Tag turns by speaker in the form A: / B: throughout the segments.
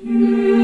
A: You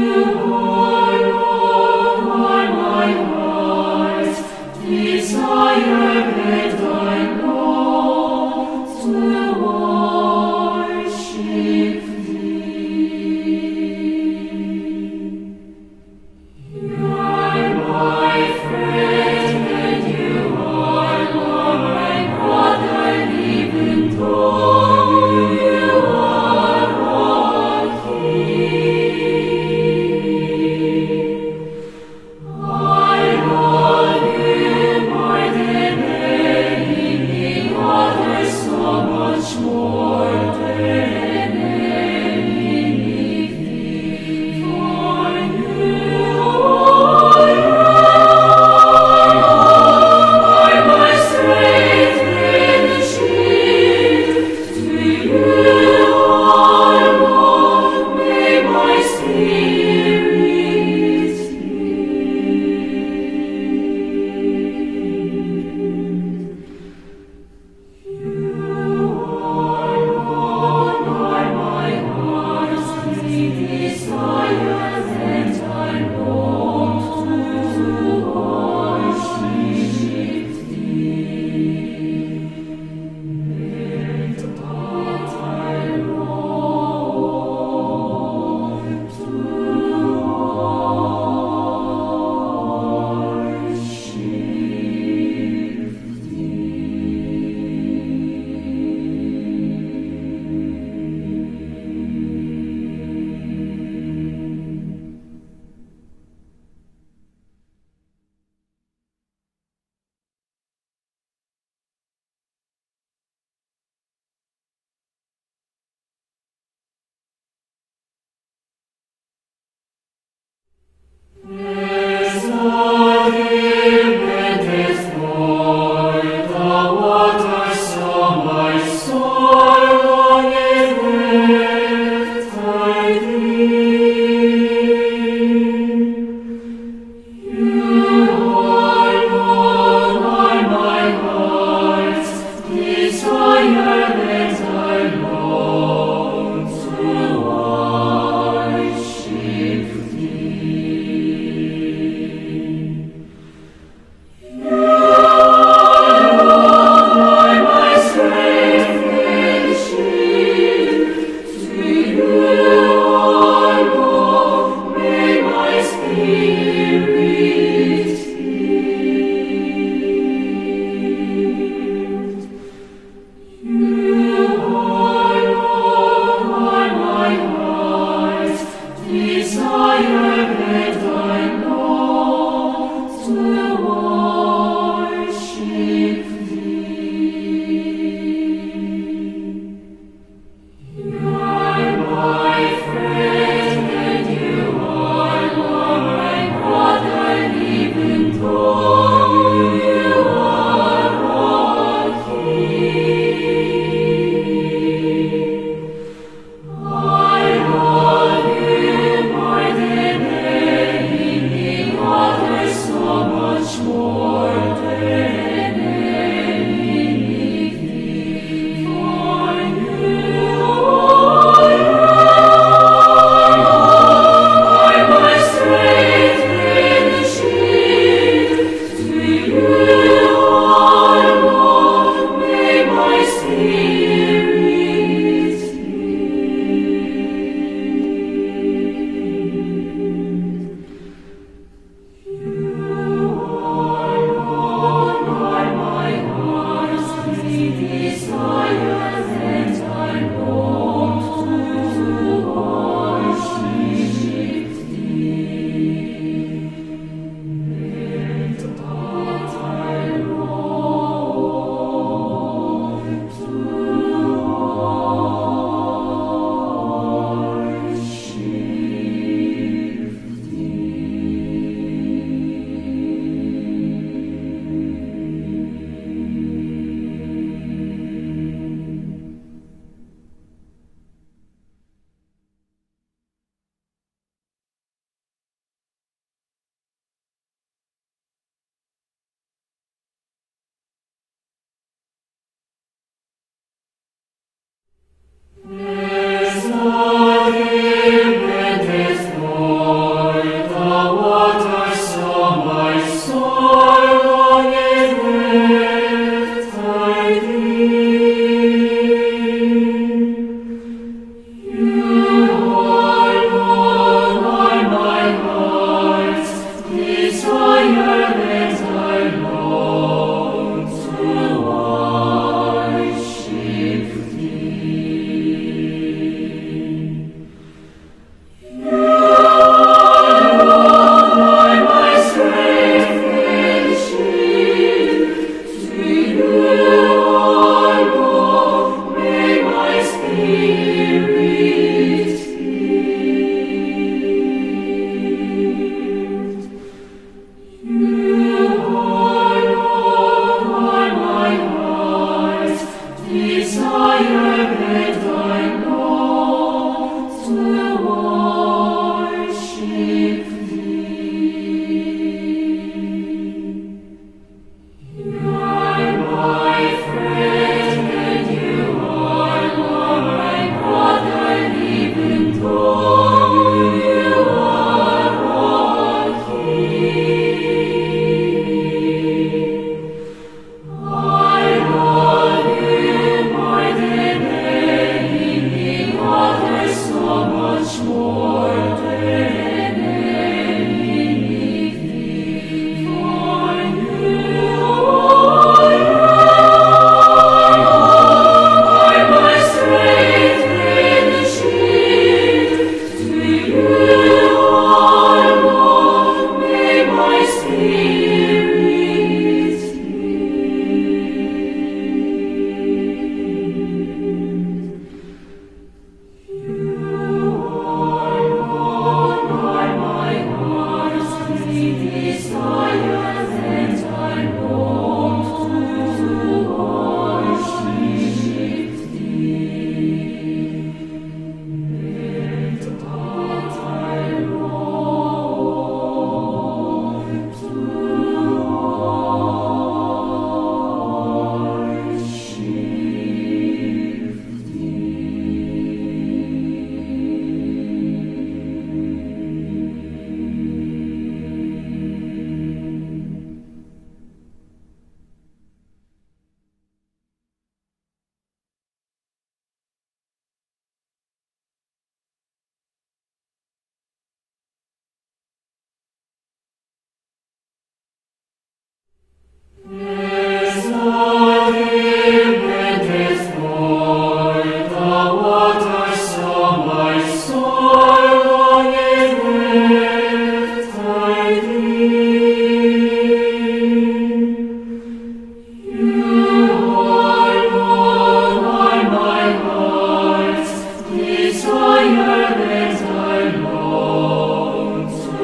A: Desire and I long to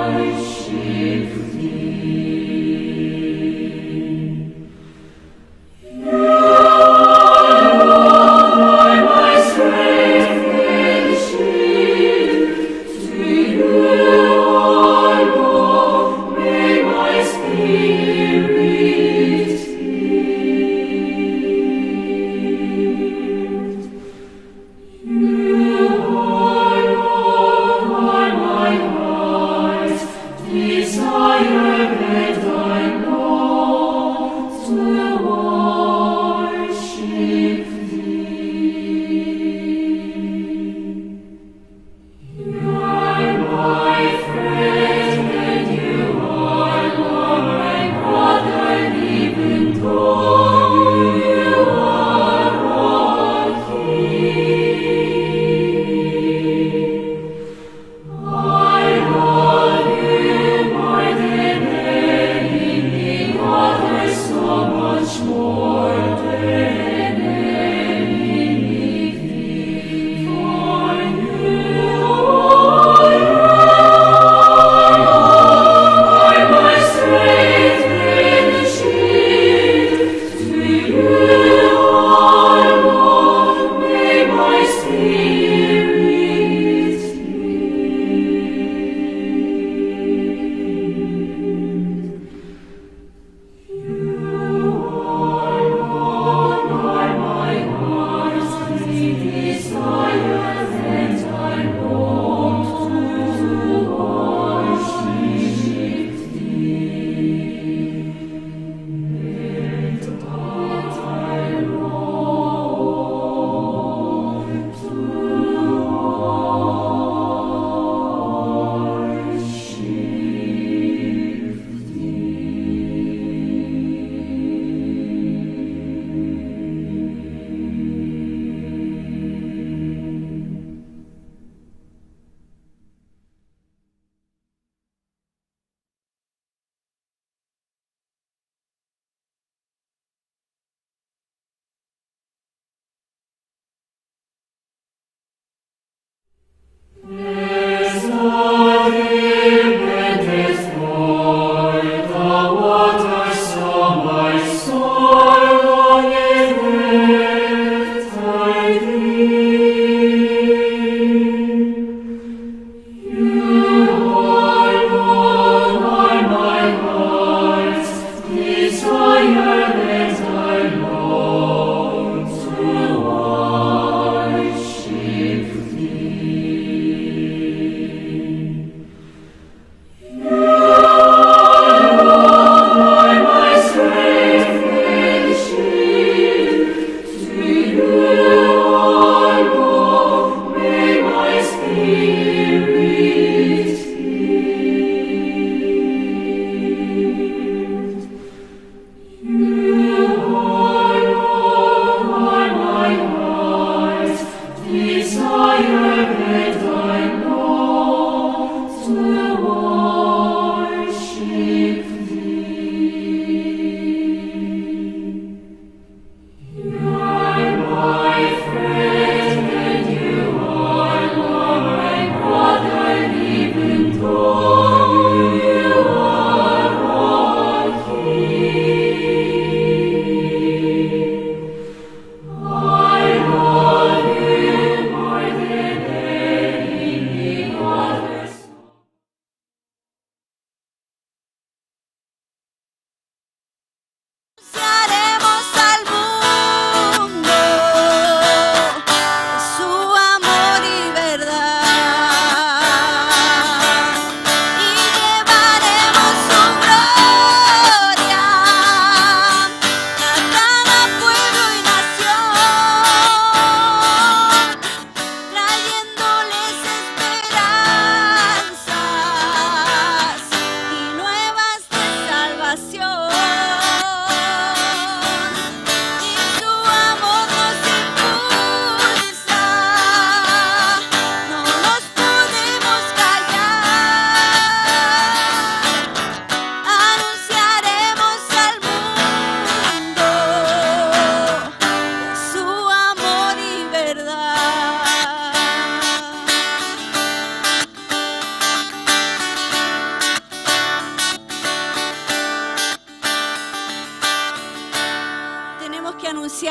A: worship Thee. You alone are my strength and shield. To You alone may my spirit yield. You alone are my heart's desire, and I long to worship Thee. You are my friend, and You are my brother, even though You are a king. I love You more than any other, so much more than anything. For You alone are my strength and shield. To You alone may my spirit yield. You alone are my heart's desire, and I long to worship Thee. And I long to worship Thee. As the deep panteth for the waters, so my soul longeth after Thee. You alone are my heart's desire, and I long to worship Thee. You alone are my strength and shield. To You alone may my spirit yield. You alone are my heart's desire, and I long to worship Thee. You are my friend, and You are my brother, even though You are a king. I love You more than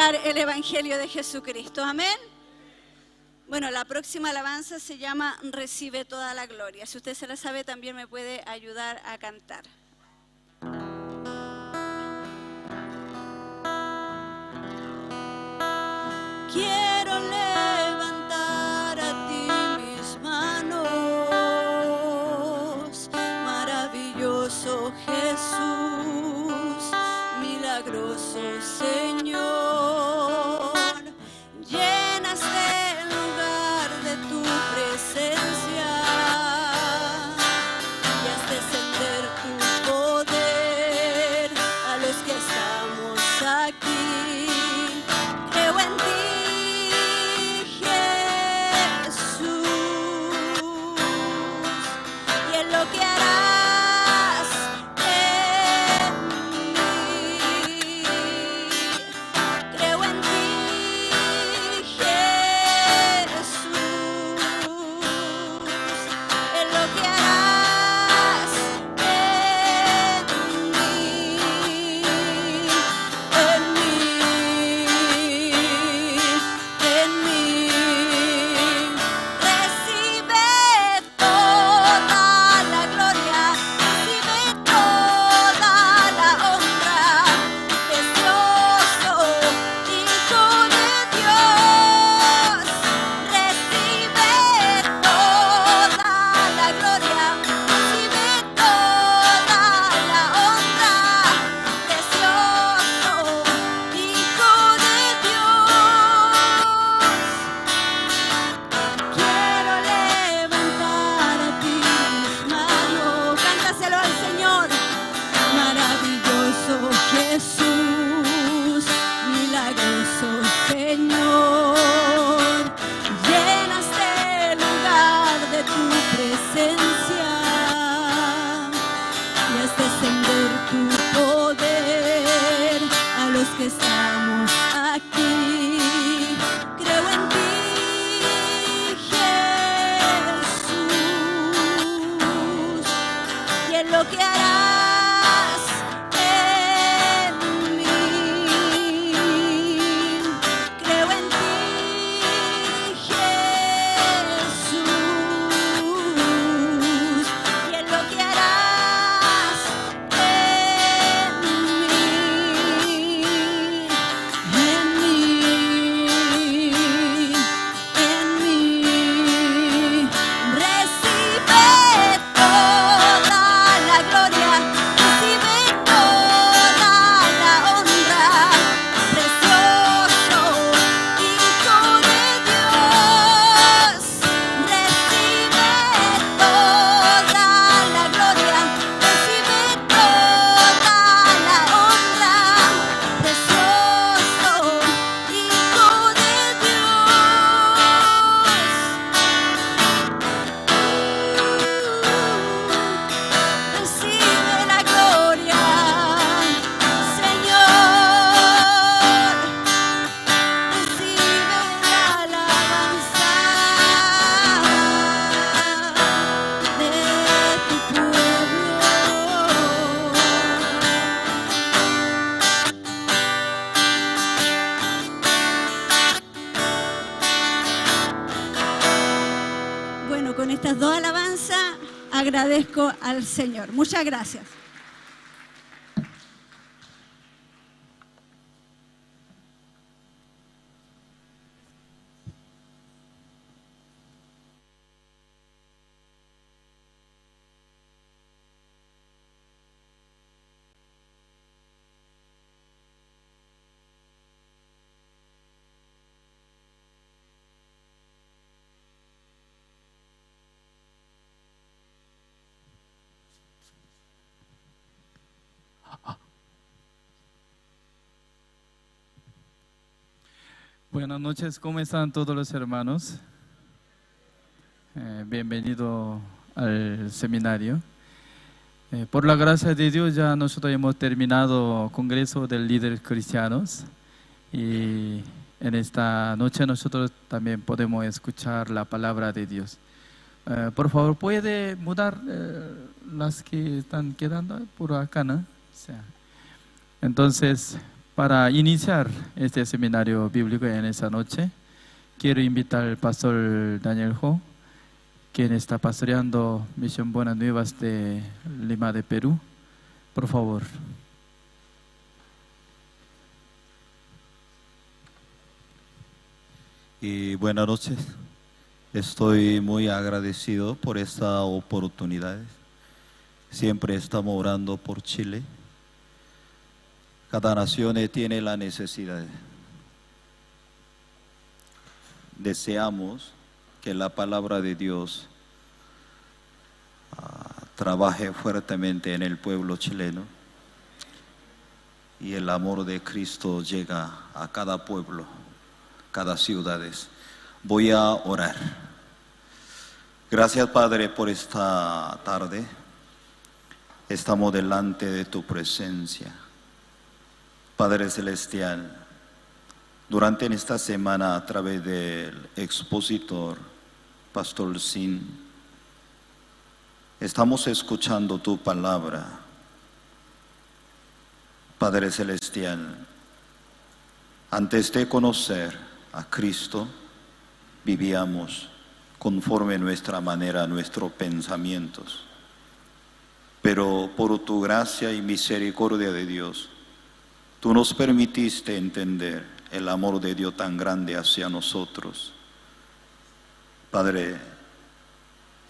B: predicar el Evangelio de Jesucristo. Amén. Bueno, la próxima alabanza se llama Recibe toda la gloria. Si usted se la sabe, también me puede ayudar a cantar. Quiero levantar a ti mis manos, maravilloso Jesús, milagroso Señor. Llenaste el lugar de tu presencia y haz descender tu poder a los que estamos aquí. Creo en ti, Jesús, y en lo que harás en mí. Creo en ti, Jesús, en lo que harás en mí, en mí, en mí. Recibe toda la gloria, recibe toda la honra, precioso Hijo de Dios. Recibe toda la gloria, recibe toda la honra, precioso Hijo de Dios. Quiero levantar a ti mis manos, cántaselo al Señor. Maravilloso Jesús, milagroso Señor, llenaste el lugar de tu presencia y haz descender tu poder a los que estamos aquí. Creo en ti, Jesús, y en lo que harás en mí. Creo en ti, Jesús, y en lo que harás en mí, en mí, en mí. Recibe toda la gloria, recibe toda la honra, precioso Hijo de Dios. Recibe toda la gloria, recibe toda la honra, precioso Hijo de Dios. Recibe la gloria, Señor. Recibe la alabanza de tu pueblo. Bueno, con estas dos alabanzas agradezco al Señor. Muchas gracias.
C: Buenas noches, ¿cómo están todos los hermanos? Bienvenido al seminario. Por la gracia de Dios ya nosotros hemos terminado el Congreso de Líderes Cristianos y en esta noche nosotros también podemos escuchar la palabra de Dios. Por favor, ¿puede mudar las que están quedando por acá, no? Entonces, Para iniciar este seminario bíblico en esta noche, quiero invitar al pastor Daniel Ho, quien está pastoreando Misión Buenas Nuevas de Lima de Perú. Por favor.
D: Y buenas noches. Estoy muy agradecido por esta oportunidad. Siempre estamos orando por Chile. Cada nación tiene la necesidad. Deseamos que la palabra de Dios trabaje fuertemente en el pueblo chileno y el amor de Cristo llega a cada pueblo, cada ciudad. Voy a orar. Gracias, Padre, por esta tarde. Estamos delante de tu presencia. Padre Celestial, durante esta semana, a través del expositor, Pastor Sin, estamos escuchando tu palabra. Padre Celestial, antes de conocer a Cristo, vivíamos conforme nuestra manera, nuestros pensamientos. Pero por tu gracia y misericordia de Dios, tú nos permitiste entender el amor de Dios tan grande hacia nosotros. Padre,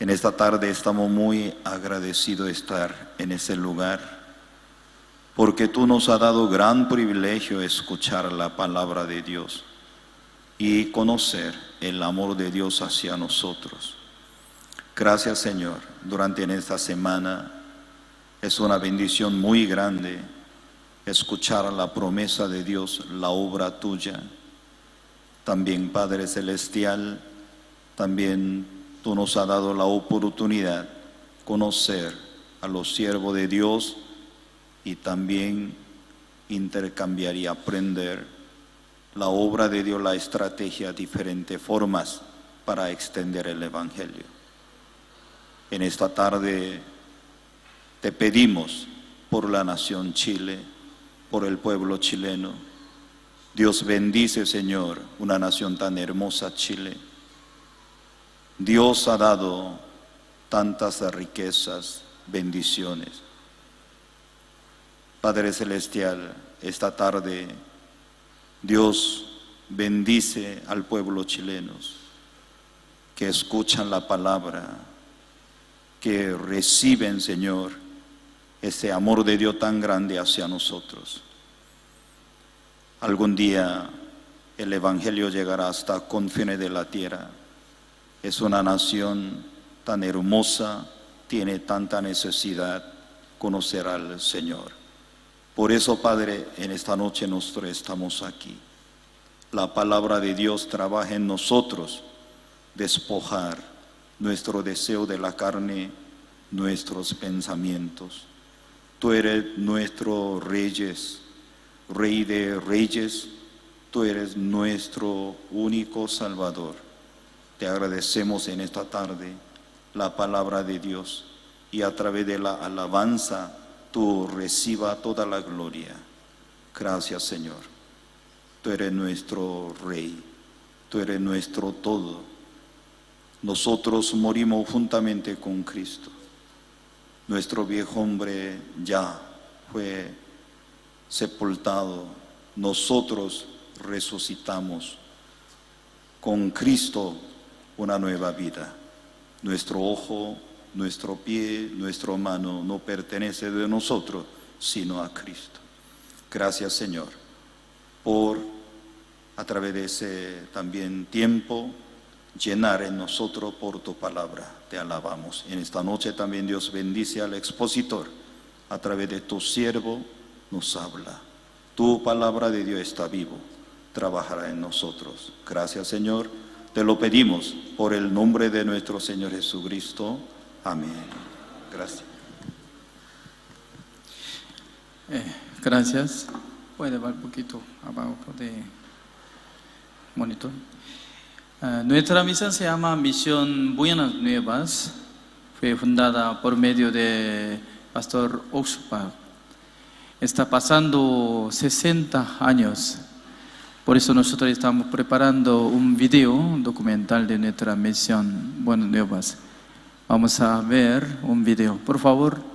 D: en esta tarde estamos muy agradecidos de estar en ese lugar, porque tú nos has dado gran privilegio escuchar la palabra de Dios y conocer el amor de Dios hacia nosotros. Gracias, Señor. Durante esta semana es una bendición muy grande escuchar la promesa de Dios, la obra tuya. También, Padre Celestial, también tú nos has dado la oportunidad conocer a los siervos de Dios y también intercambiar y aprender la obra de Dios, la estrategia, diferentes formas para extender el Evangelio. En esta tarde te pedimos por la nación Chile, por el pueblo chileno. Dios bendice, Señor, una nación tan hermosa, Chile. Dios ha dado tantas riquezas, bendiciones. Padre Celestial, esta tarde Dios bendice al pueblo chileno que escuchan la palabra, que reciben, Señor, ese amor de Dios tan grande hacia nosotros. Algún día el Evangelio llegará hasta confines de la tierra. Es una nación tan hermosa, tiene tanta necesidad conocer al Señor. Por eso, Padre, en esta noche nosotros estamos aquí. La palabra de Dios trabaja en nosotros, despojar nuestro deseo de la carne, nuestros pensamientos. Tú eres nuestro Reyes, Rey de Reyes, tú eres nuestro único Salvador. Te agradecemos en esta tarde la palabra de Dios y a través de la alabanza tú reciba toda la gloria. Gracias, Señor. Tú eres nuestro Rey, tú eres nuestro todo. Nosotros morimos juntamente con Cristo. Nuestro viejo hombre ya fue sepultado. Nosotros resucitamos con Cristo una nueva vida. Nuestro ojo, nuestro pie, nuestra mano no pertenece de nosotros, sino a Cristo. Gracias, Señor, por a través de ese también tiempo llenar en nosotros por tu palabra. Te alabamos. En esta noche también Dios bendice al expositor. A través de tu siervo nos habla. Tu palabra de Dios está vivo. Trabajará en nosotros. Gracias, Señor. Te lo pedimos por el nombre de nuestro Señor Jesucristo. Amén. Gracias.
C: Gracias. Puede ver un poquito abajo de monitor. Nuestra misión se llama Misión Buenas Nuevas. Fue fundada por medio de Pastor Oxpark. Está pasando 60 años. Por eso nosotros estamos preparando un video, un documental de nuestra misión Buenas Nuevas. Vamos a ver un video. Por favor.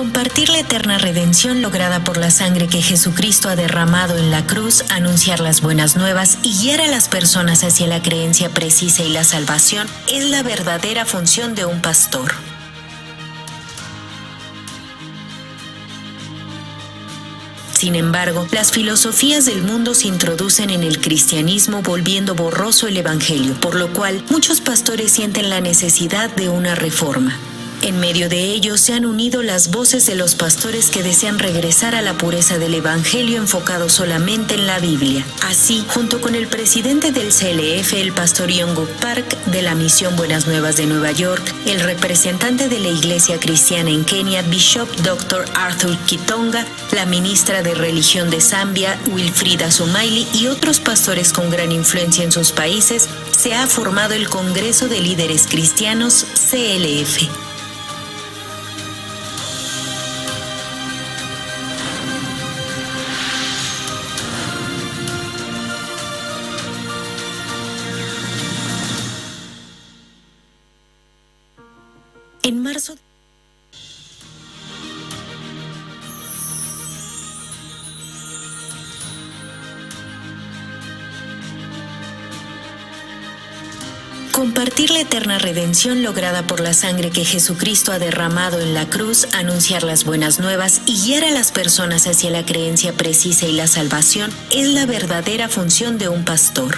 E: Compartir la eterna redención lograda por la sangre que Jesucristo ha derramado en la cruz, anunciar las buenas nuevas y guiar a las personas hacia la creencia precisa y la salvación es la verdadera función de un pastor. Sin embargo, las filosofías del mundo se introducen en el cristianismo volviendo borroso el evangelio, por lo cual muchos pastores sienten la necesidad de una reforma. En medio de ello se han unido las voces de los pastores que desean regresar a la pureza del Evangelio enfocado solamente en la Biblia. Así, junto con el presidente del CLF, el pastor Yongguk Park, de la Misión Buenas Nuevas de Nueva York, el representante de la Iglesia Cristiana en Kenia, Bishop Dr. Arthur Kitonga, la ministra de Religión de Zambia, Wilfrida Sumaili, y otros pastores con gran influencia en sus países, se ha formado el Congreso de Líderes Cristianos, CLF. En marzo Compartir la eterna redención lograda por la sangre que Jesucristo ha derramado en la cruz, anunciar las buenas nuevas y guiar a las personas hacia la creencia precisa y la salvación es la verdadera función de un pastor.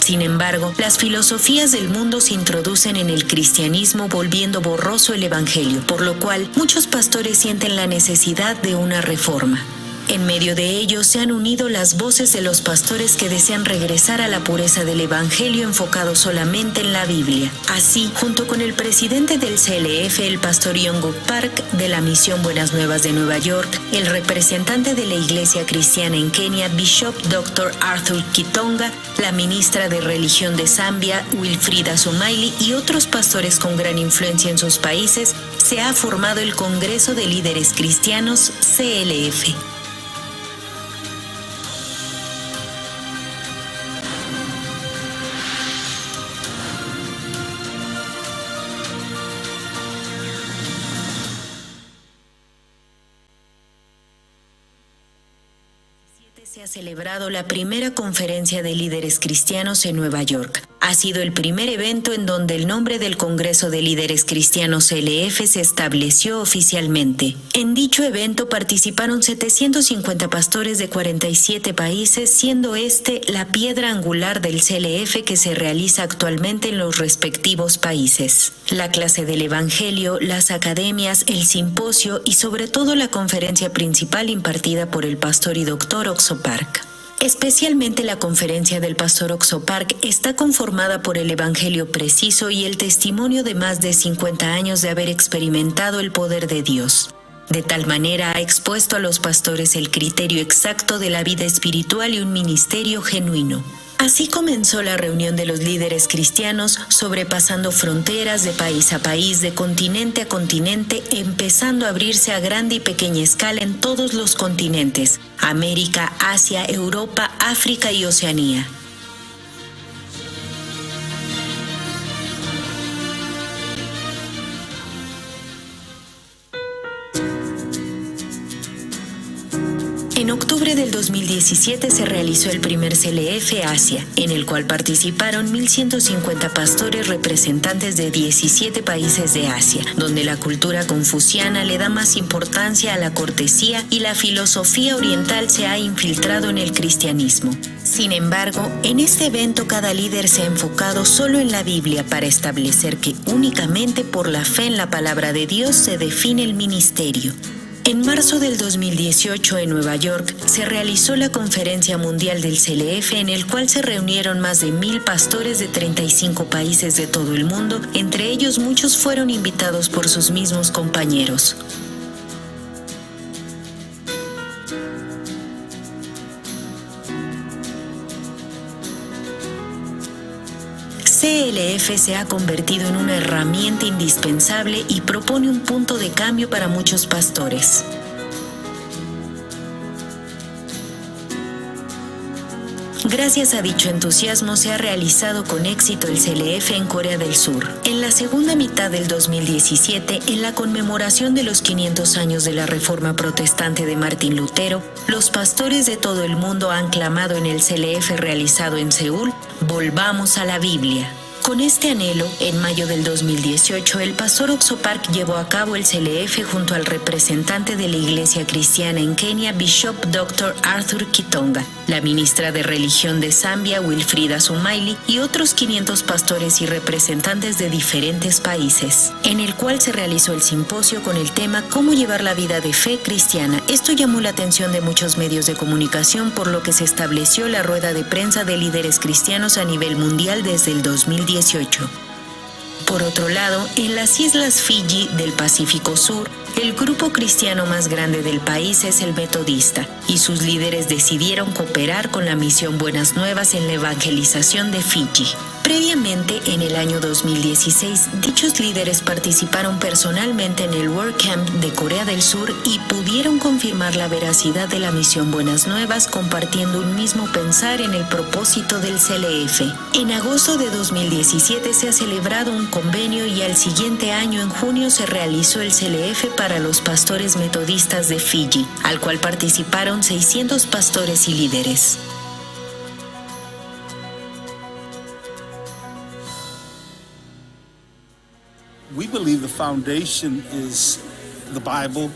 E: Sin embargo, las filosofías del mundo se introducen en el cristianismo volviendo borroso el evangelio, por lo cual muchos pastores sienten la necesidad de una reforma. En medio de ello se han unido las voces de los pastores que desean regresar a la pureza del Evangelio enfocado solamente en la Biblia. Así, junto con el presidente del CLF, el pastor Yongguk Park, de la Misión Buenas Nuevas de Nueva York, el representante de la Iglesia Cristiana en Kenia, Bishop Dr. Arthur Kitonga, la ministra de Religión de Zambia, Wilfrida Sumaili, y otros pastores con gran influencia en sus países, se ha formado el Congreso de Líderes Cristianos, CLF. Se ha celebrado la primera conferencia de líderes cristianos en Nueva York. Ha sido el primer evento en donde el nombre del Congreso de Líderes Cristianos CLF se estableció oficialmente. En dicho evento participaron 750 pastores de 47 países, siendo este la piedra angular del CLF que se realiza actualmente en los respectivos países. La clase del Evangelio, las academias, el simposio y sobre todo la conferencia principal impartida por el pastor y doctor Oxo Park. Especialmente la conferencia del pastor Oxo Park está conformada por el Evangelio preciso y el testimonio de más de 50 años de haber experimentado el poder de Dios. De tal manera ha expuesto a los pastores el criterio exacto de la vida espiritual y un ministerio genuino. Así comenzó la reunión de los líderes cristianos, sobrepasando fronteras de país a país, de continente a continente, empezando a abrirse a grande y pequeña escala en todos los continentes: América, Asia, Europa, África y Oceanía. En octubre del 2017 se realizó el primer CLF Asia, en el cual participaron 1.150 pastores representantes de 17 países de Asia, donde la cultura confuciana le da más importancia a la cortesía y la filosofía oriental se ha infiltrado en el cristianismo. Sin embargo, en este evento cada líder se ha enfocado solo en la Biblia para establecer que únicamente por la fe en la palabra de Dios se define el ministerio. En marzo del 2018 en Nueva York se realizó la Conferencia Mundial del CLF, en el cual se reunieron más de 1.000 pastores de 35 países de todo el mundo, entre ellos muchos fueron invitados por sus mismos compañeros. CLF se ha convertido en una herramienta indispensable y propone un punto de cambio para muchos pastores. Gracias a dicho entusiasmo se ha realizado con éxito el CLF en Corea del Sur. En la segunda mitad del 2017, en la conmemoración de los 500 años de la Reforma Protestante de Martín Lutero, los pastores de todo el mundo han clamado en el CLF realizado en Seúl, Volvamos a la Biblia. Con este anhelo, en mayo del 2018, el pastor Ock Soo Park llevó a cabo el CLF junto al representante de la Iglesia Cristiana en Kenia, Bishop Dr. Arthur Kitonga, la ministra de Religión de Zambia, Wilfrida Sumaili, y otros 500 pastores y representantes de diferentes países, en el cual se realizó el simposio con el tema Cómo llevar la vida de fe cristiana. Esto llamó la atención de muchos medios de comunicación, por lo que se estableció la rueda de prensa de líderes cristianos a nivel mundial desde el 2018. Por otro lado, en las Islas Fiji del Pacífico Sur, el grupo cristiano más grande del país es el Metodista, y sus líderes decidieron cooperar con la misión Buenas Nuevas en la evangelización de Fiji. Previamente, en el año 2016, dichos líderes participaron personalmente en el World Camp de Corea del Sur y pudieron confirmar la veracidad de la misión Buenas Nuevas, compartiendo un mismo pensar en el propósito del CLF. En agosto de 2017 se ha celebrado un convenio y al siguiente año, en junio, se realizó el CLF para los pastores metodistas de Fiji, al cual participaron 600 pastores y líderes.
F: We believe the foundation is the Bible,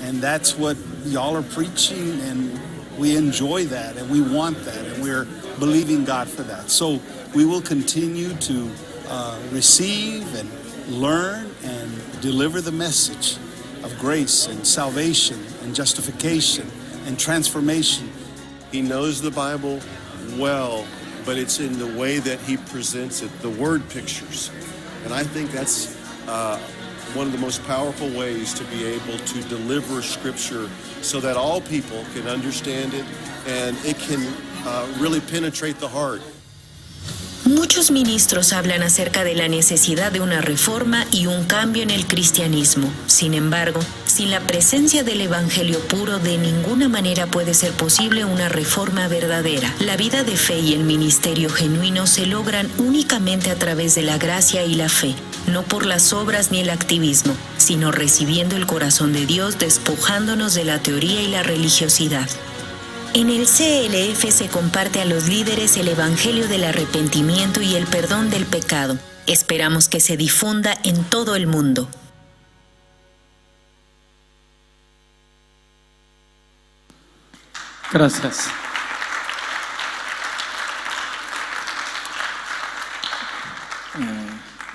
F: and that's what you all are preaching, and we enjoy that, and we want that, and we're believing God for that. So we will continue to receive and learn and deliver the message of grace and salvation and justification and transformation.
G: He knows the Bible well, but it's in the way that he presents it, the word pictures. And I think that's one of the most powerful ways to be able to deliver Scripture so that all people can understand it and it can really penetrate the heart.
E: Muchos ministros hablan acerca de la necesidad de una reforma y un cambio en el cristianismo. Sin embargo, sin la presencia del Evangelio puro, de ninguna manera puede ser posible una reforma verdadera. La vida de fe y el ministerio genuino se logran únicamente a través de la gracia y la fe, no por las obras ni el activismo, sino recibiendo el corazón de Dios, despojándonos de la teoría y la religiosidad. En el CLF se comparte a los líderes el Evangelio del arrepentimiento y el perdón del pecado. Esperamos que se difunda en todo el mundo.
C: Gracias.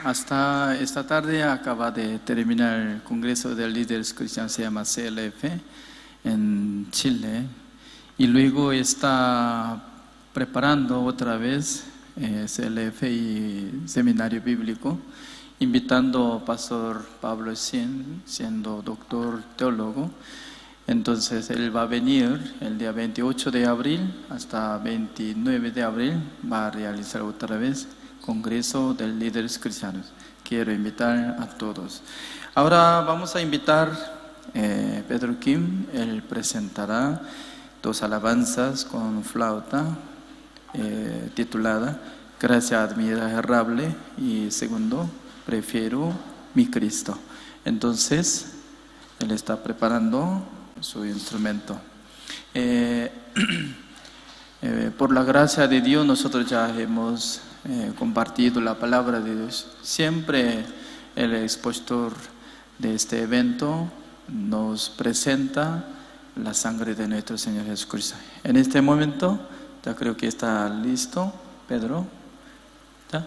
C: Hasta esta tarde acaba de terminar el Congreso de Líderes Cristianos, se llama CLF, en Chile. Y luego está preparando otra vez CLF y Seminario Bíblico, invitando al pastor Pablo Shin, siendo doctor teólogo. Entonces él va a venir el día 28 de abril hasta 29 de abril, va a realizar otra vez Congreso de Líderes Cristianos. Quiero invitar a todos. Ahora vamos a invitar Pedro Kim, él presentará dos alabanzas con flauta titulada Gracia Admirable y segundo, Prefiero mi Cristo. Entonces, él está preparando su instrumento. Por la gracia de Dios, nosotros ya hemos compartido la palabra de Dios. Siempre el expositor de este evento nos presenta la sangre de nuestro Señor Jesucristo. En este momento, ya creo que está listo, Pedro. ¿Ya?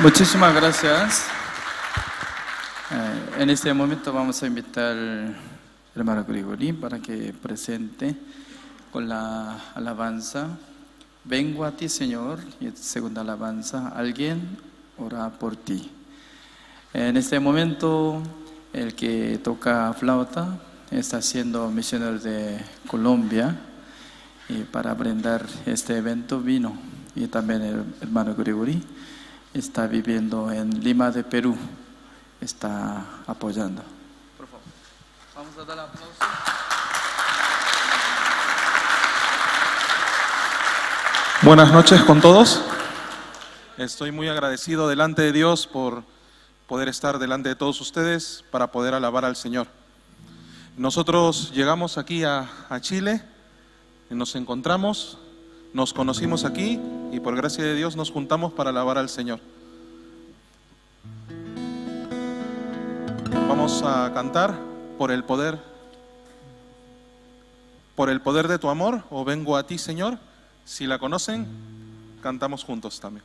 C: Muchísimas gracias. En este momento vamos a invitar al hermano Gregory para que presente con la alabanza. Vengo a ti, Señor, y segunda alabanza, alguien ora por ti. En este momento, el que toca flauta está siendo misionero de Colombia y para brindar este evento vino. Y también el hermano Gregory está viviendo en Lima de Perú, está apoyando. Por favor, vamos a dar aplauso.
H: Buenas noches con todos. Estoy muy agradecido delante de Dios por poder estar delante de todos ustedes para poder alabar al Señor. Nosotros llegamos aquí a Chile, nos encontramos, nos conocimos aquí y por gracia de Dios nos juntamos para alabar al Señor. Vamos a cantar por el poder de tu amor, o Vengo a ti, Señor. Si la conocen, cantamos juntos también.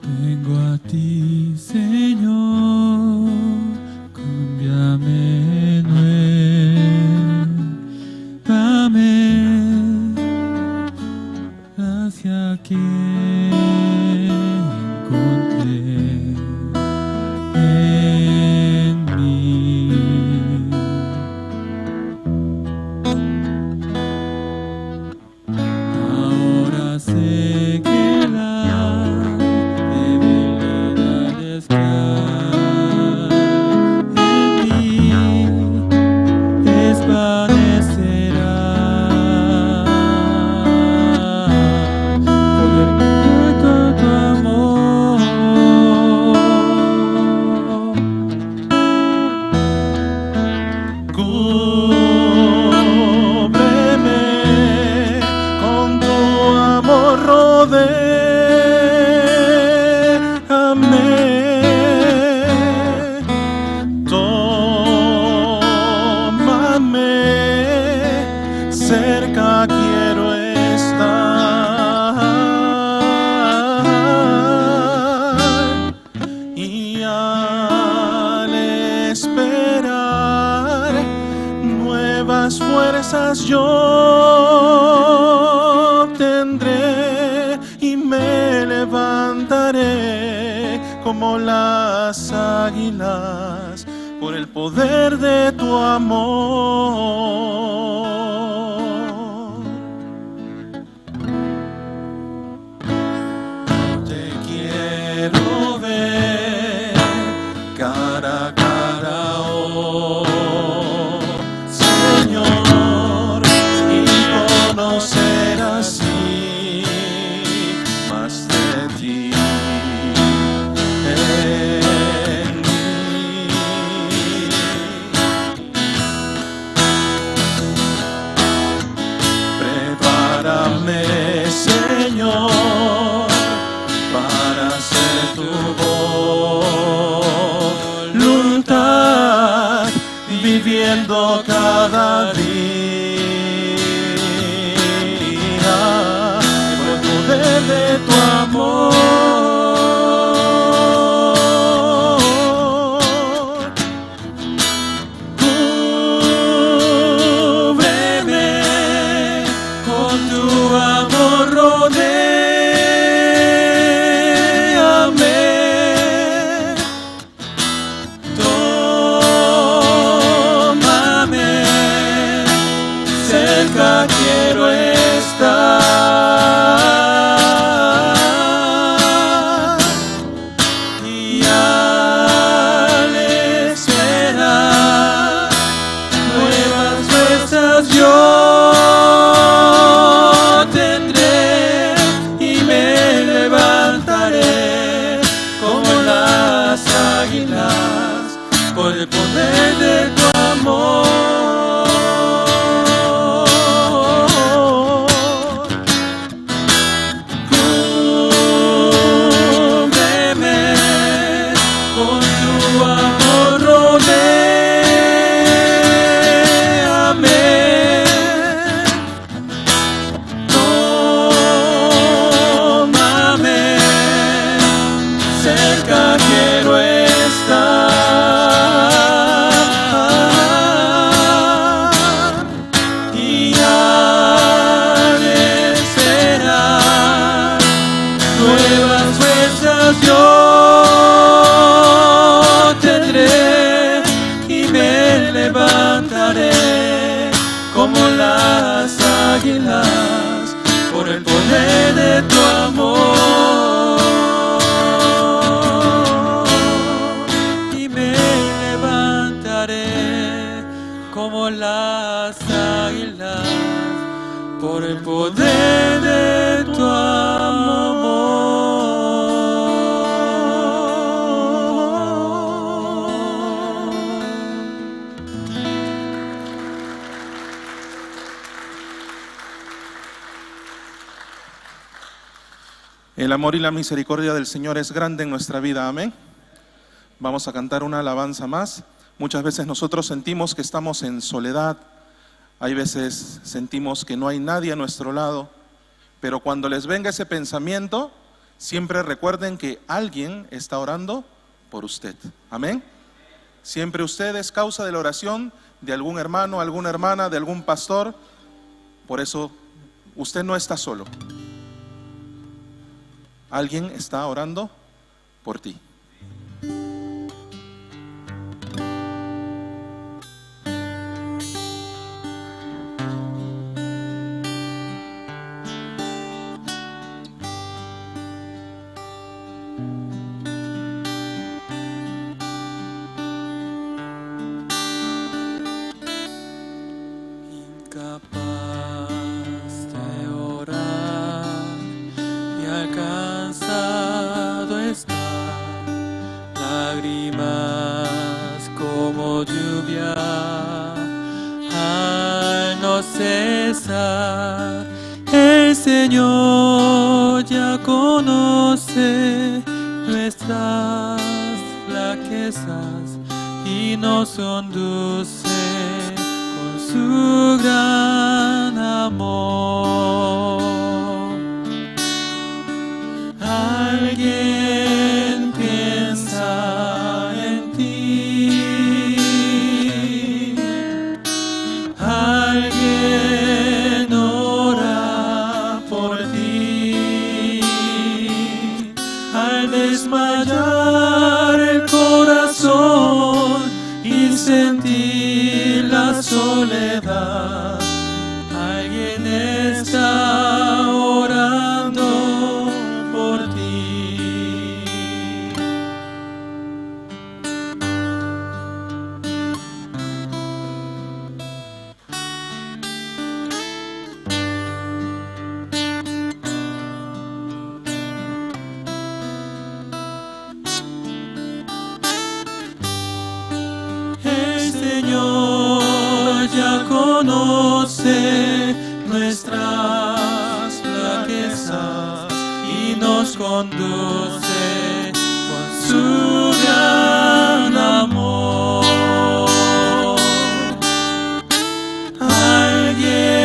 C: Vengo a ti, Señor, cámbiame nuevamente, gracia que encontré en mí. Ahora sé que la debilidad que hay en mí desvanecerá con el poder de tu amor.
H: Cúbreme con tu amor, rodéame, tómame, cerca quiero estar y al esperar nuevas fuerzas yo tendré y me levantaré como las águilas por el poder de tu amor. Te quiero ver cara a cara, oh Señor, y conocer así más de ti en mí. Prepárame, Señor, para hacer tu voluntad, viviendo cada día por el poder de tu amor. Cúbreme con tu amor, rodéame, tómame, cerca quiero estar y al esperar nuevas fuerzas yo tendré y me levantaré como las águilas por el poder de tu amor. Cúbreme con tu amor, rodéame.
C: águilas por el poder de tu amor. Y me levantaré como las águilas por el poder de tu amor.
H: El amor y la misericordia del Señor es grande en nuestra vida, amén. Vamos a cantar una alabanza más. Muchas veces nosotros sentimos que estamos en soledad, hay veces sentimos que no hay nadie a nuestro lado, pero cuando les venga ese pensamiento, siempre recuerden que alguien está orando por usted. Amén. Siempre usted es causa de la oración de algún hermano, alguna hermana, de algún pastor. Por eso usted no está solo. Alguien está orando por ti.
C: Incapaz de orar y alcanzado está, lágrimas como lluvia al no cesar. El Señor ya conoce nuestras flaquezas y nos conduce con su gran amor. Alguien piensa en ti. Alguien ora por ti. Al desmayar el corazón y sentir la soledad, alguien está orando por ti. El Señor ya conoce nuestras flaquezas y nos conduce con su gran amor. Alguien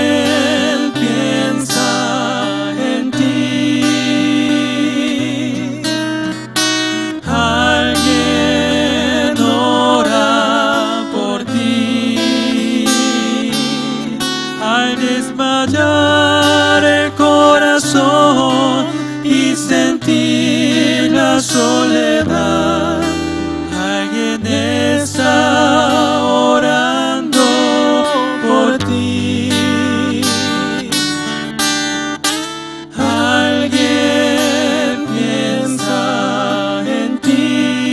C: piensa en ti. Alguien ora por ti. Al desmayar el corazón y sentir la soledad, alguien está orando por ti. Alguien piensa en ti.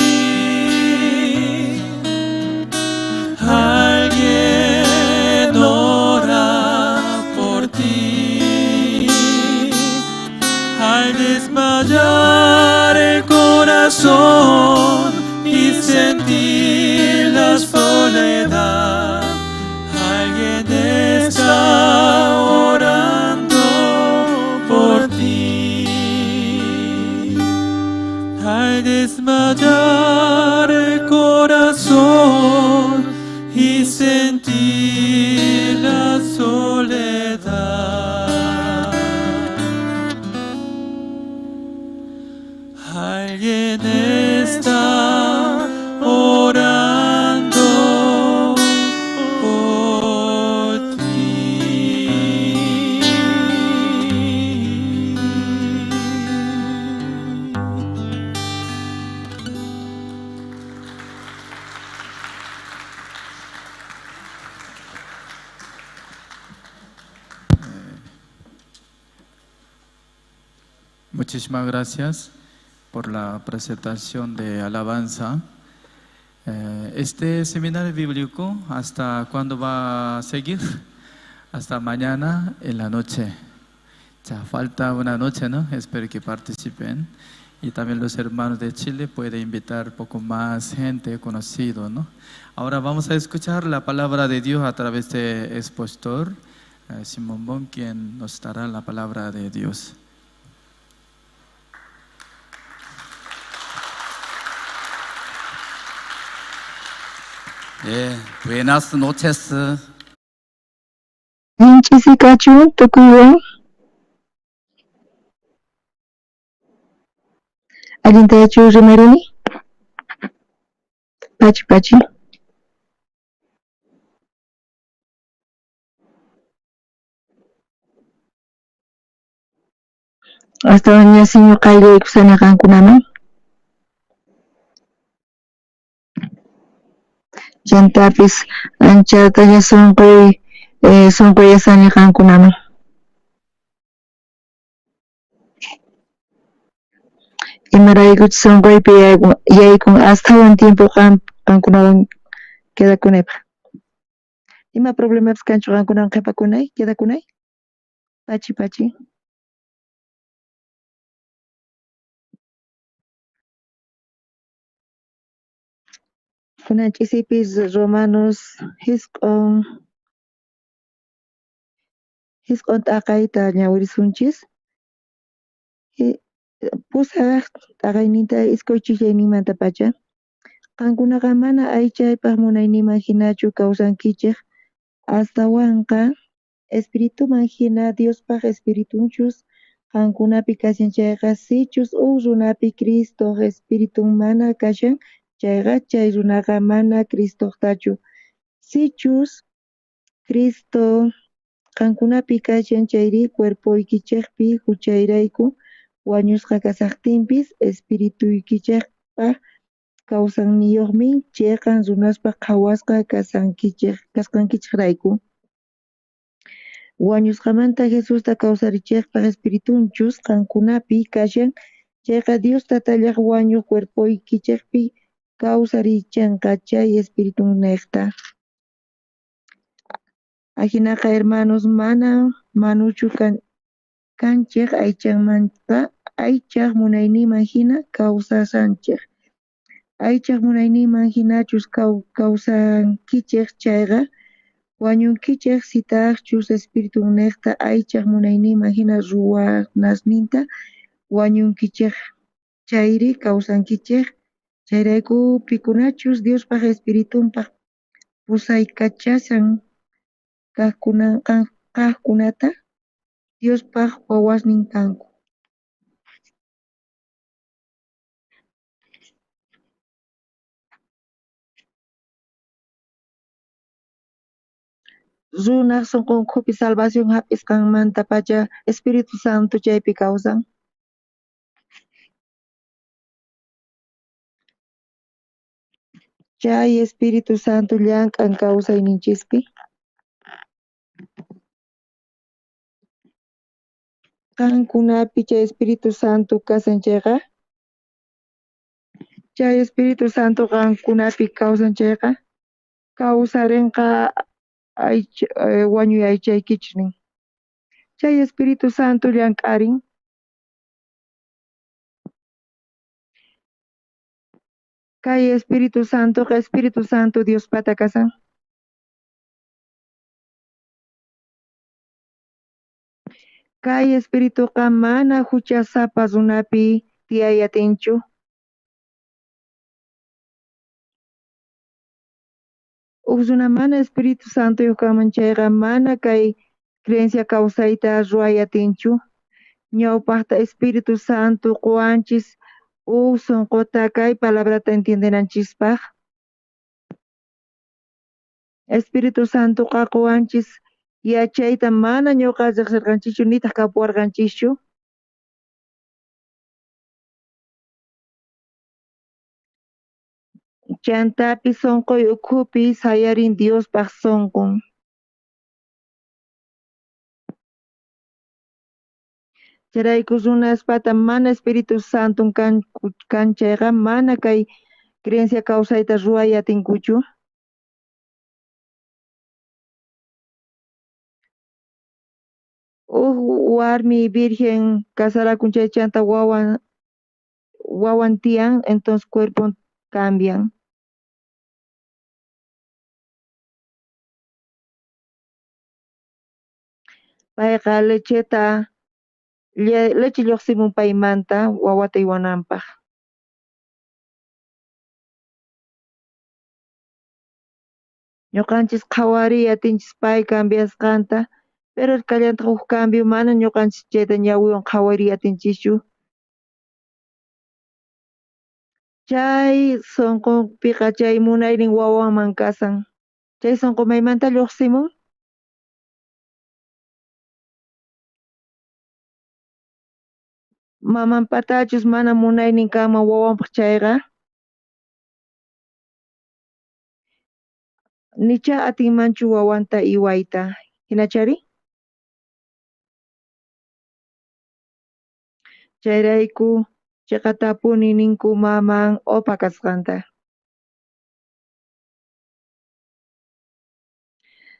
C: Alguien ora por ti. Al desmayar el corazón y sentir la soledad, alguien está orando por ti. Al desmayar el corazón y sentir la soledad, alguien está orando por ti. Muchísimas gracias por la presentación de alabanza. Este seminario bíblico, ¿hasta cuándo va a seguir? Hasta mañana en la noche. Ya falta una noche, ¿no? Espero que participen. Y también los hermanos de Chile pueden invitar poco más gente conocido, ¿no? Ahora vamos a escuchar la palabra de Dios a través de expositor Simón Bon, quien nos dará la palabra de Dios.
I: Buenas noches.
J: Ch'isi kachun tukuywan. Allintachu rimarini? Pachi pachi. Astawan ñasiñu qayllaykusani qankunaman. Chantapis anchataña sunquy sunquyasani qankunaman. Imaraykuchus sunquypi yaykun astawan tiempo qankunawan quedakunaypaq. Ima problemapis kanchu qankunawan qhipakunay, quedakunay? Pachi pachi. Kunan ch'isipis Romanos jisq'on t'aqayta ñawirisunchis. Pusaq t'aqayninta iskay chijllayninmantapacha. Qankunaqa mana aychaypaq munayninman hinachu kawsankichej, astawanqa espirituman hina Diospaq espiritunchus qankunapi kashan chayqa, sichus uj runapi Cristoq espiritun mana kashan chayqa, chay runaqa mana Cristoqtachu. Sichus Cristo qankunapi kashan chayri cuerpoykichejpi huchayrayku wañusqa kasaqtinpis espirituykichejpa kawsayniyuqmi cheqan runaspaq qhawasqa kasqankichejrayku. Wañusqamanta Jesusta kawsarichejpaq espiritunchus qankunapi kashan chayqa, Dios tatallaq wañuq cuerpoykichejpi kawsarichenqa chay espiritunnejta. Ajinaqa hermanos, mana manuchu kanchej aychamanta aychaj munayninman hina kawsashanchej. Aychaj munayninman hinachus kawsankichej chayqa, wañunkichej sitajchus espiritunnejta aychaj munayninman hina ruwanasninta wañunkichej chayri kawsankichej. Chayrayku pikunachus Diospaq espiritunpaq pusaykachashan kajkunata Diospaq wawasnin kanku. Runaj sunqunkupi salvación hap'isqanmantapacha Espíritu Santo chaypi kawsan. Chay Espíritu Santo llank'an kawsayninchispi. Qankunapi chay Espíritu Santo kashan chayqa, chay Espíritu Santo qankunapi kawsan chayqa, kawsarinqa wañuy aychaykichis nin. Chay Espíritu Santo llank'arin. Kay Espíritu Santoqa Espíritu Santo Diospata kashan. Kay Espirituqa mana huchasapa runapi tiyay atinchu. Uj runa mana Espíritu Santoyuq kanman chayqa, mana kay creencia kawsayta ruway atinchu. Ñawpaqta Espíritu Santo quwanchis uj sunquta kay palabrata entiendenanchispaq. Espíritu Santoqa quwanchis yachayta mana ñuqa riqsirqanchischu nitaq kapuwarqanchischu. Chantapis sunquy ukhupi sayarin Diospaq sunqun. Chayrayku runaspata mana Espíritu Santon kan chayqa mana kay creencia kawsayta ruway atinkuchu. Uj warmi virgen casarakun chay chanta wawan tiyan, entonces cuerpon cambian. Payqa lecheta leche lluqsimun paymanta wawata uywananpaq. Ñuqanchis qhawariy atinchis pay cambiasqanta, pero kallantaq huk cambio mana ñuqanchis chayta ñawiwan qhawariy atinchischu. Chay sunqunpiqa chay munaynin wawanman kasan. Chay sunqu maymanta lluqsimun? Mamanpatachus mana munaynin kanman wawanpaq chayqa, nichá atinmanchu wawanta uywayta, hinachari? Chayrayku chiqatapuni ninku maman opa kasqanta.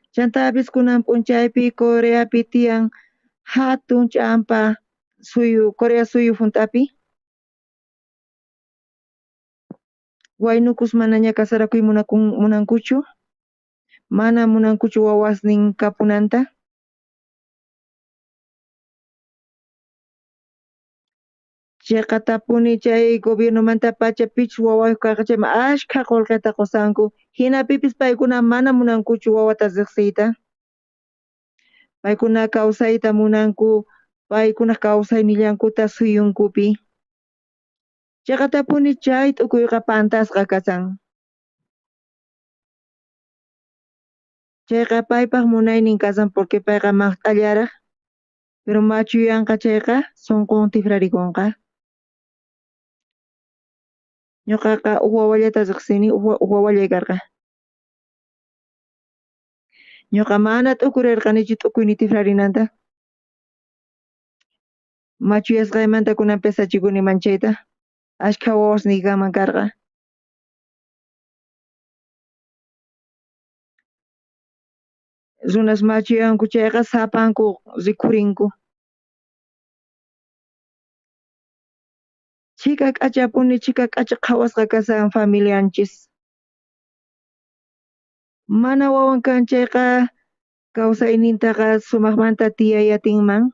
J: Chantapis kunan p'unchaypi Coreapi tiyan hatun ch'ampa suyu, Corea suyu hunt'api. Waynukus manaña kasarakuy munankuchu, mana munankuchu wawasnin kapunanta. Chiqatapuni chay gobiernomantapacha pichus wawayuq karqa chayman ashkha qullqita qusanku, hinapipis paykuna mana munankuchu wawata riqsiyta. Paykuna kawsayta munanku, paykunaq kawsaynillankuta suyunkupi. Chiqatapuni chay t'ukuyqa pantasqa kasan. Chayqa paypaq munaynin kasan porque payqa maqt'allaraq, pero machuyanqa chayqa sunqun tikrarikunqa. Ñuqaqa huk wawallata riqsini, huk wawallay karqa. Ñuqa mana t'ukurirqanichu t'ukuyniy tikrarinanta. Machuyasqaymanta kunan pesachikuni manchayta. Ashkha wawasniy kanman karqa. Runas machuyanku chayqa sapanku rikhurinku. Chhika k'achapuni, chhika k'acha qhawasqa kasan familianchis. Mana wawan kan chayqa kawsaynintaqa sumaqmanta tiyay atinman.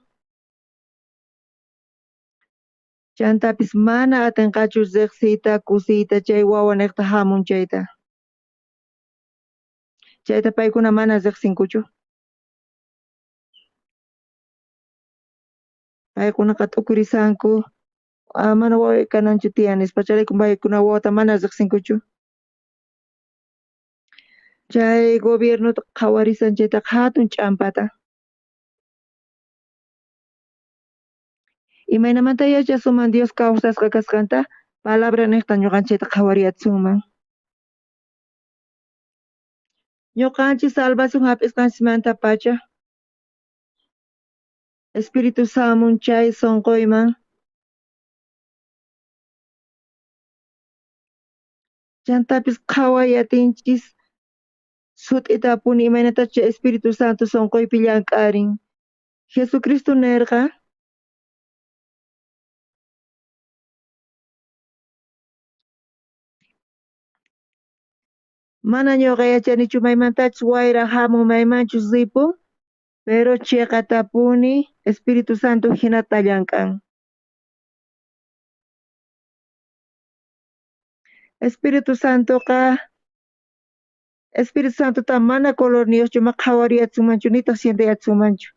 J: Chantapis mana atinqachu riqsiyta, kusiyta chay wawa niqta hamun chayta. Chayta paykuna mana riqsinkuchu. Paykunaqa t'ukurisanku, mana waway kananchu tiyan nispa, chayrayku paykuna wawata mana riqsinkuchu. Chay gobiernota qhawarisan chaytaqa hatun ch'ampata. Imaynamanta yachasuman Dios kawsasqa kasqanta, palabra niqta ñuqanchikta qhawariyasunman. Ñuqanchik salvación hap'isqanchikmantapacha Espíritu samun chay sunquyman. Chantapis qhaway atinchis sut'itapuni imaynatachus chay Espíritu Santo sunquypi llank'arin. Jesucristo nerqa mana ñuqa yachanichu maymantachus wayra hamun maymanchus ripun, pero chiqatapuni Espíritu Santo hinata llank'an. Espíritu Santoqa Espíritu Santota mana colorniyuqchu, ma qhawariyatsunmanchu nitaq sienteyatsunmanchu.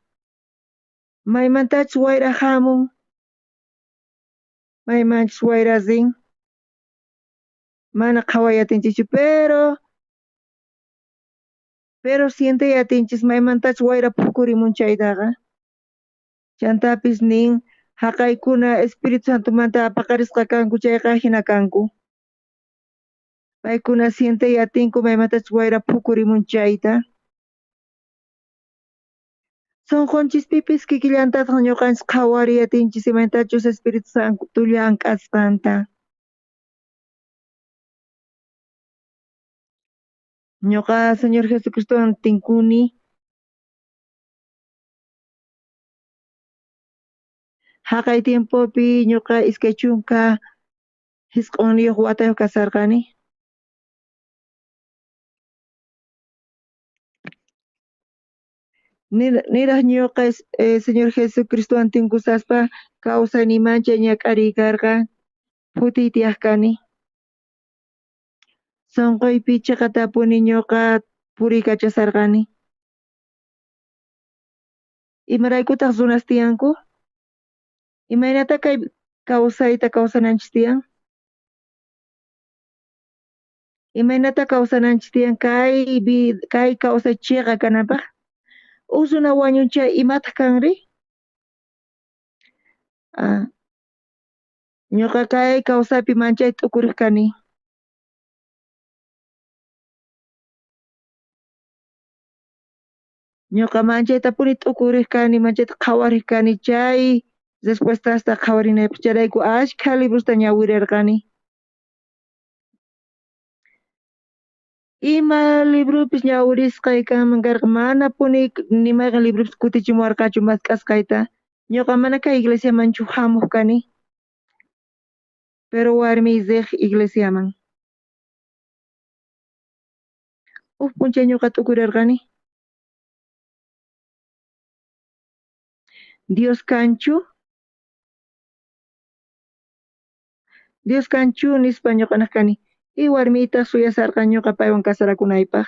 J: Maymantachus wayra hamun, maymanchus wayra rin, mana qhaway atinchikchu, pero sientey atinchis maymantachus wayra phukurimun chaytaqa. Chantapis nin haqaykuna Espíritu Santomanta paqarisqa kanku chayqa hina kanku. Paykuna sientey atinku maymantachus wayra phukurimun chayta. Sonqonchispipis kikillantataq ñuqanchis qhawariy atinchis imaynatachus Espíritu Santo llank'asqanta. Ñuqa Señor Jesucristowan tinkuni. Jaqay tiempopi ñuqa 29 watayuq kasarqani. Niraj ñuqa Señor Jesucristowan tinkusaspa kawsayniy manchay ñak'ariy karqa, phutiy tiyaq kani. Sonqoypi chiqatapuni ñuqa puriykachasarqani. Imaraykutaq runas tiyanku? Imaynata kay kawsayta kawsananchis tiyan? Imaynata kawsananchis tiyan kay kawsay chiqa kananpaq? Uj runa wañun chay imataq kanri? Ñuqa kay kawsaypi manchay t'ukuriq kani. Ñuqa manchaytapuni t'ukuriq kani, manchayta qhawariq kani chay respuestasta qhawarinaypaq chayrayku ashkha librosta ñawirirqani. Ima libropis ñawirisqay kanman karqa manapuni ni mayqan libropis kutichimuwarqachu mask'asqayta. Ñuqa mana kay iglesiamanchu hamuq kani, pero warmiy riq iglesiaman. Uj p'unchay ñuqa t'ukurirqani. Dios kanchu? Dios kanchu nispa ñuqa naq kani. Y warmiytaq suyasarqa ñuqa paywan casarakunaypaq.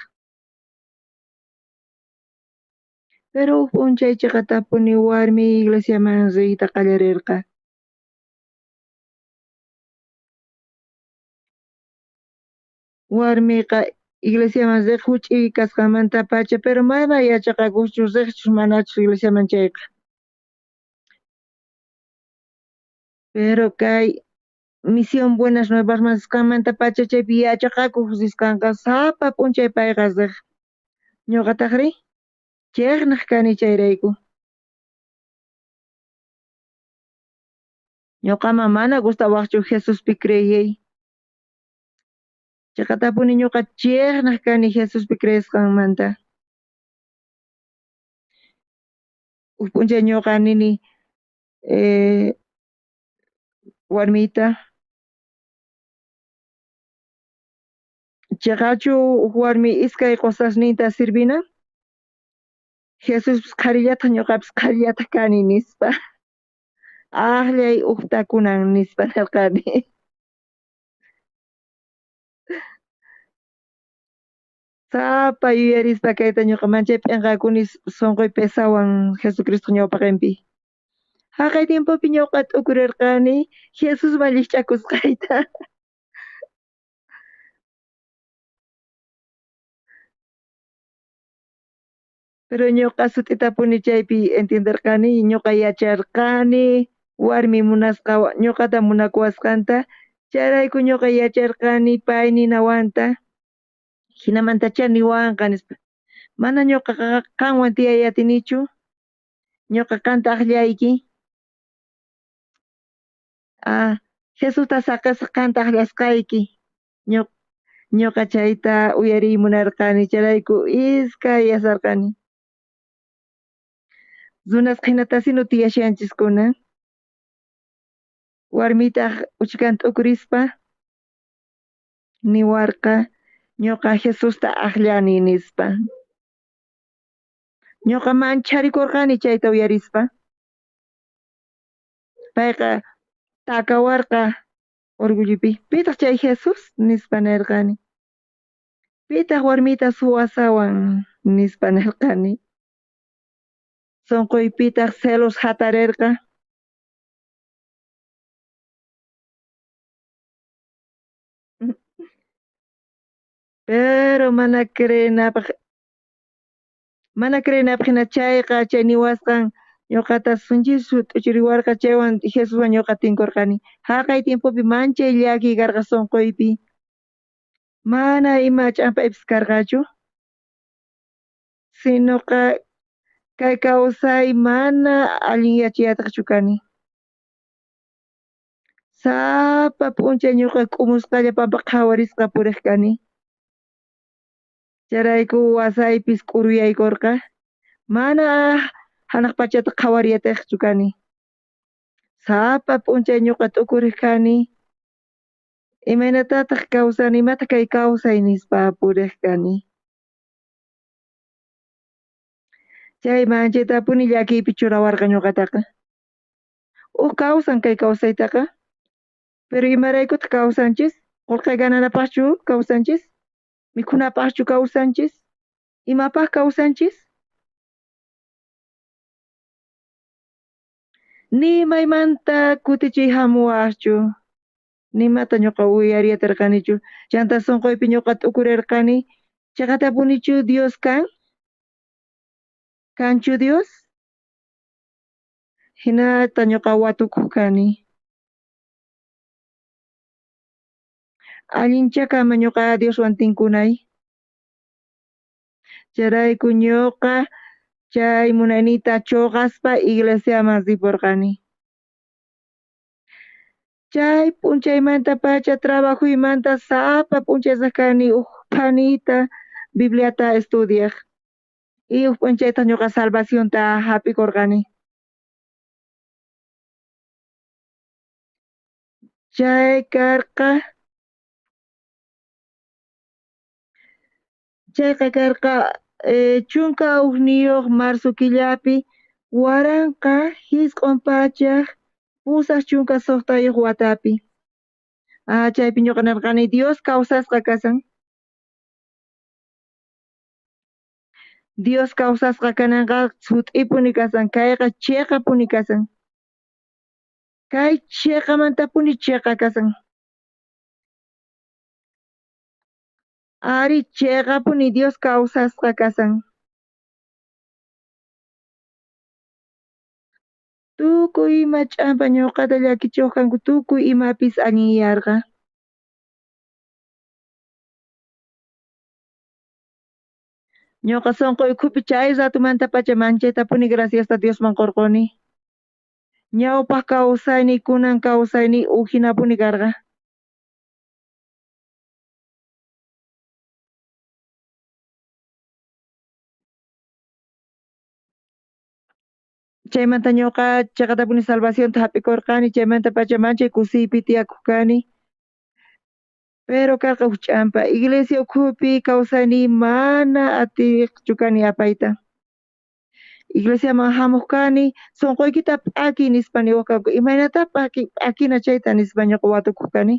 J: Pero uj p'unchay chiqatapuni warmiy iglesiaman riyta qallarirqa. Warmiyqa iglesiaman riq huch'uy kasqanmantapacha, pero mana yachaqakuqchu riqchus manachus iglesiaman chayqa. Pero kay Misión Buenas Nuevasman risqanmantapacha chaypi yachaqakuq risqanqa sapa p'unchay payqa riq. Ñuqataqri chiqnaq kani chayrayku. Ñuqaman mana gustawaqchu Jesuspi creeyay. Chiqatapuni ñuqa chiqnaq kani Jesuspi creesqanmanta. Uj p'unchay ñuqa nini warmiyta, chiqachu uj warmi iskay qusasninta sirvinan? Jesuspis qharillataq ñuqapis qharillataq kani nispa. Aqllay ujta kunan nispa nirqani. Sapa yuyarispa kayta ñuqa manchay p'inqakuni sonqoy pesawan Jesucristo ñawpaqenpi. Jaqay tiempopi ñuqa t'ukurirqani Jesusman llikch'akusqayta. Pero ñuqa sut'itapuni chaypi entienderqani, ñuqa yacharqani warmi munasqa ñuqata munakuwasqanta, chayrayku ñuqa yacharqani pay ninawanta, hinamantachá niwanqa nispa. Mana ñuqa qanwan tiyay atinichu, ñuqa qanta aqllayki. Jesusta saqesaq qanta aqllasqayki. Ñuqa chayta uyariy munarqani, chayrayku iskay yasarqani. Runasqa hinatasinu tiyashanchiskuna. Warmitaq uchkan t'ukurispa niwarqa ñuqa Jesusta aqllani nispa. Ñuqa mancharikurqani chayta uyarispa. Payqa takawarqa orgullopi. Pitaq chay Jesús? Nispa nirqani. Pitaq warmita suwasawan? Nispa nirqani. Sonqoypitaq celos hatarirqa. Pero mana creenapaq hina chayqa chay niwasqan ñuqata sinchi sut'uchiriwarqa chaywan Jesuswan ñuqa tinkurqani. Jaqay tiempopi manchay llakiy karqa sonqoypi. Mana ima ch'ampaypis karqachu. Sinoqa Kay kawsay mana allinyachiyataqchu kani. Sapa p'unchay ñuqa k'umusqalla pampa qhawarisqa puriq kani. Chayrayku wasaypis k'uruyaykorqa. Mana hanaq pachata qhawariyataqchu kani. Sapa p'unchay ñuqa t'ukuriq kani. Imaynatataq kawsani, imataq kay kawsay nispa puriq kani. Chay manchaytapuni llakiypi churawarqa ñuqataqa. Uj kawsan kay kawsaytaqa. Pero imaraykutaq kawsanchis? Qullqi gananapaqchu kawsanchis? Mikhunapaqchu kawsanchis? Imapaq kawsanchis? Ni maymanta kutichiy hamuwaqchu. Nimata ñuqa uyariyatarqanichu. Chanta sunquypi ñuqa t'ukurirqani. Chaqatapunichu Dios kan? Kanchu Dios? Hinata ñuqa watukuq kani. Allinchakama ñuqa Dioswan tinkunay. Chayrayku ñuqa chay munayniyta chuqaspa iglesiaman ripurqani. Chay p'unchaymantapacha trabajuymanta sapa p'unchay riq kani uj phanita Bibliata estudiaq. Y uj p'unchaytaq ñuqa salvacionta hap'ikurqani. Chay karqa chayqa karqa 11 marzo killapi 1986 watapi. Chaypi ñuqa nirqani Dios kawsasqa kasan. Dios kawsasqa kananqa sut'ipuni kasan, kayqa chiqapuni kasan. Kay chiqamantapuni chiqa kasan. Ari chiqapuni Dios kawsasqa kasan. Tukuy ima ch'ampa ñuqata llakichiwaqkanku tukuy imapis allinyarqa. Ñuqa sunquy ukhupi chay ratumantapacha manchaytapuni graciasta Diosman qurquni. Ñawpaq kawsayniy kunan kawsayniy ujinapuni karqa. Chaymanta ñuqa chaqatapuni salvacionta hap'ikurqani, chaymantapacha manchay kusiypi tiyakuq kani. Pero karqa uj ch'ampa, iglesia ukhupi kawsayniy mana atiqchu kani apayta. Iglesiaman hamuq kani, sunquykita p'akiy nispa niwaq kanku, imaynata p'akina chayta nispa ñuqa watukuq kani.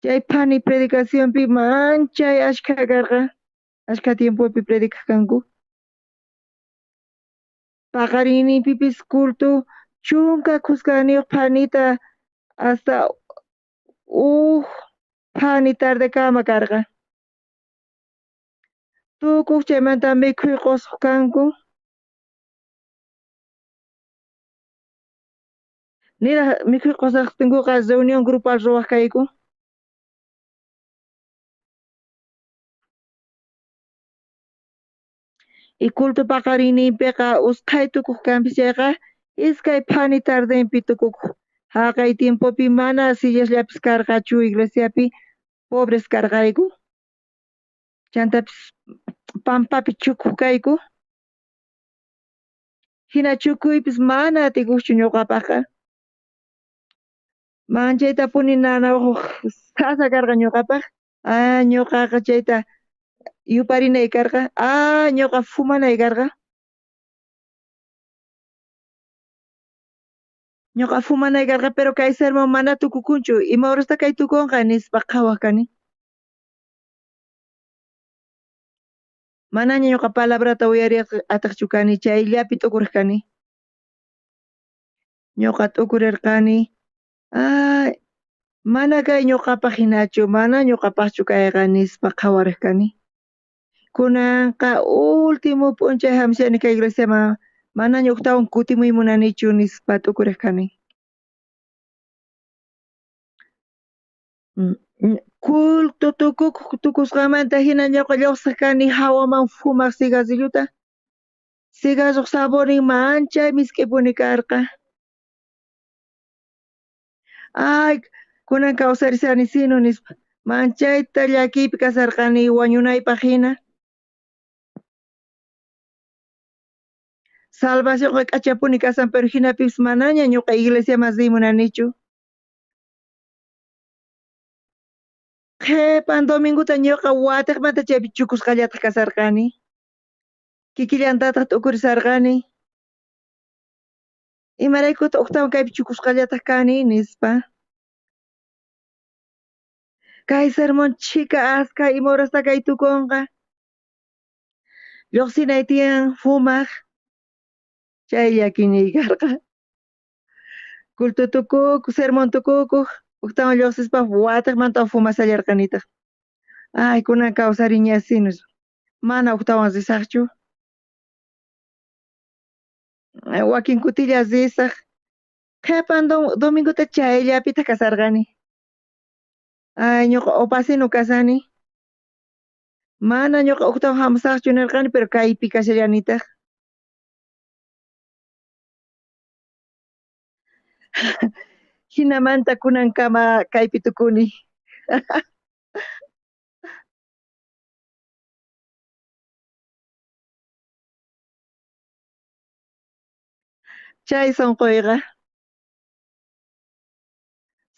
J: Chay phani predicacionpi manchay ashkha karqa, ashkha tiempopi predicaq kanku. Paqarinninpipis culto 12 phanita hasta uj phani tardekama karqa. Tukuq chaymanta mikhuy qusuq kanku. Niraq mikhuy qusaqtinkuqa reunión grupal ruwaq kayku. Y culto paqarinninpiqa usqhay tukuq kanpis chayqa iskay phani tardenpi tukuq. Haqay tiempopi mana sillasllapis karqachu iglesiapi, pobres karqayku. Chantapis pampapi chukuq kayku. Hina chukuypis mana atikuqchu ñuqapaqqa. Manchaytapuni nanawaq sasa karqa ñuqapaq. Ñuqaqa chayta yuparinay karqa. Ñuqa fumanay karqa. Ñuqa fumanay karqa, pero kay sermón mana tukukunchu. Ima horasta kay tukunqa nispa qhawaq kani. Manaña ñuqa palabrata uyariq atiqchu kani, chayllapi t'ukuriq kani. Ñuqa t'ukurirqani. Mana kay ñuqapaq hinachu, mana ñuqapaqchu kayqa nispa qhawariq kani. Kunanqa último p'unchay hamshani kay iglesiaman, manaña ujtawan kutimuy munanichu nispa t'ukuriq kani. Culto tukusqanmanta jina ñuqa lluqsiq kani hawaman fumaq cigarrilluta. Cigarroj saborin manchay misk'ipuni karqa. Ay, kunan kawsarisani sino nispa. Manchayta llakiypi kasarqani wañunaypaq jina. Salvacionqa k'achapuni kasan, pero jinapis manaña ñuqa iglesiaman riy munanichu. Qhipan dominguta ñuqa watiqmanta chaypi chukusqallataq kasarqani. Kikillantataq t'ukurisarqani. Imaraykutaq ujtawan kaypi chukusqallataq kani nispa. Kay sermón chhika aska ima horasta kay tukunqa. Lluqsinay tiyan fumaq. Chay llakiniy karqa. Culto tukukuq, sermón tukukuq, ujtawan lluqsispa watiqmanta fumasallarqanitaq. Ay, kunan kawsariña nispa. Mana ujtawan risaqchu. Wakin kutilla risaq. Qhipan dominguta chayllapitaq kasarqani. Ay, ñuqa opasino kasani. Mana ñuqa ujtawan hamusaqchu nirqani, pero kaypi kashallanitaq. Jinamanta kunankama kaypi tukuni. Chay sunquyqa.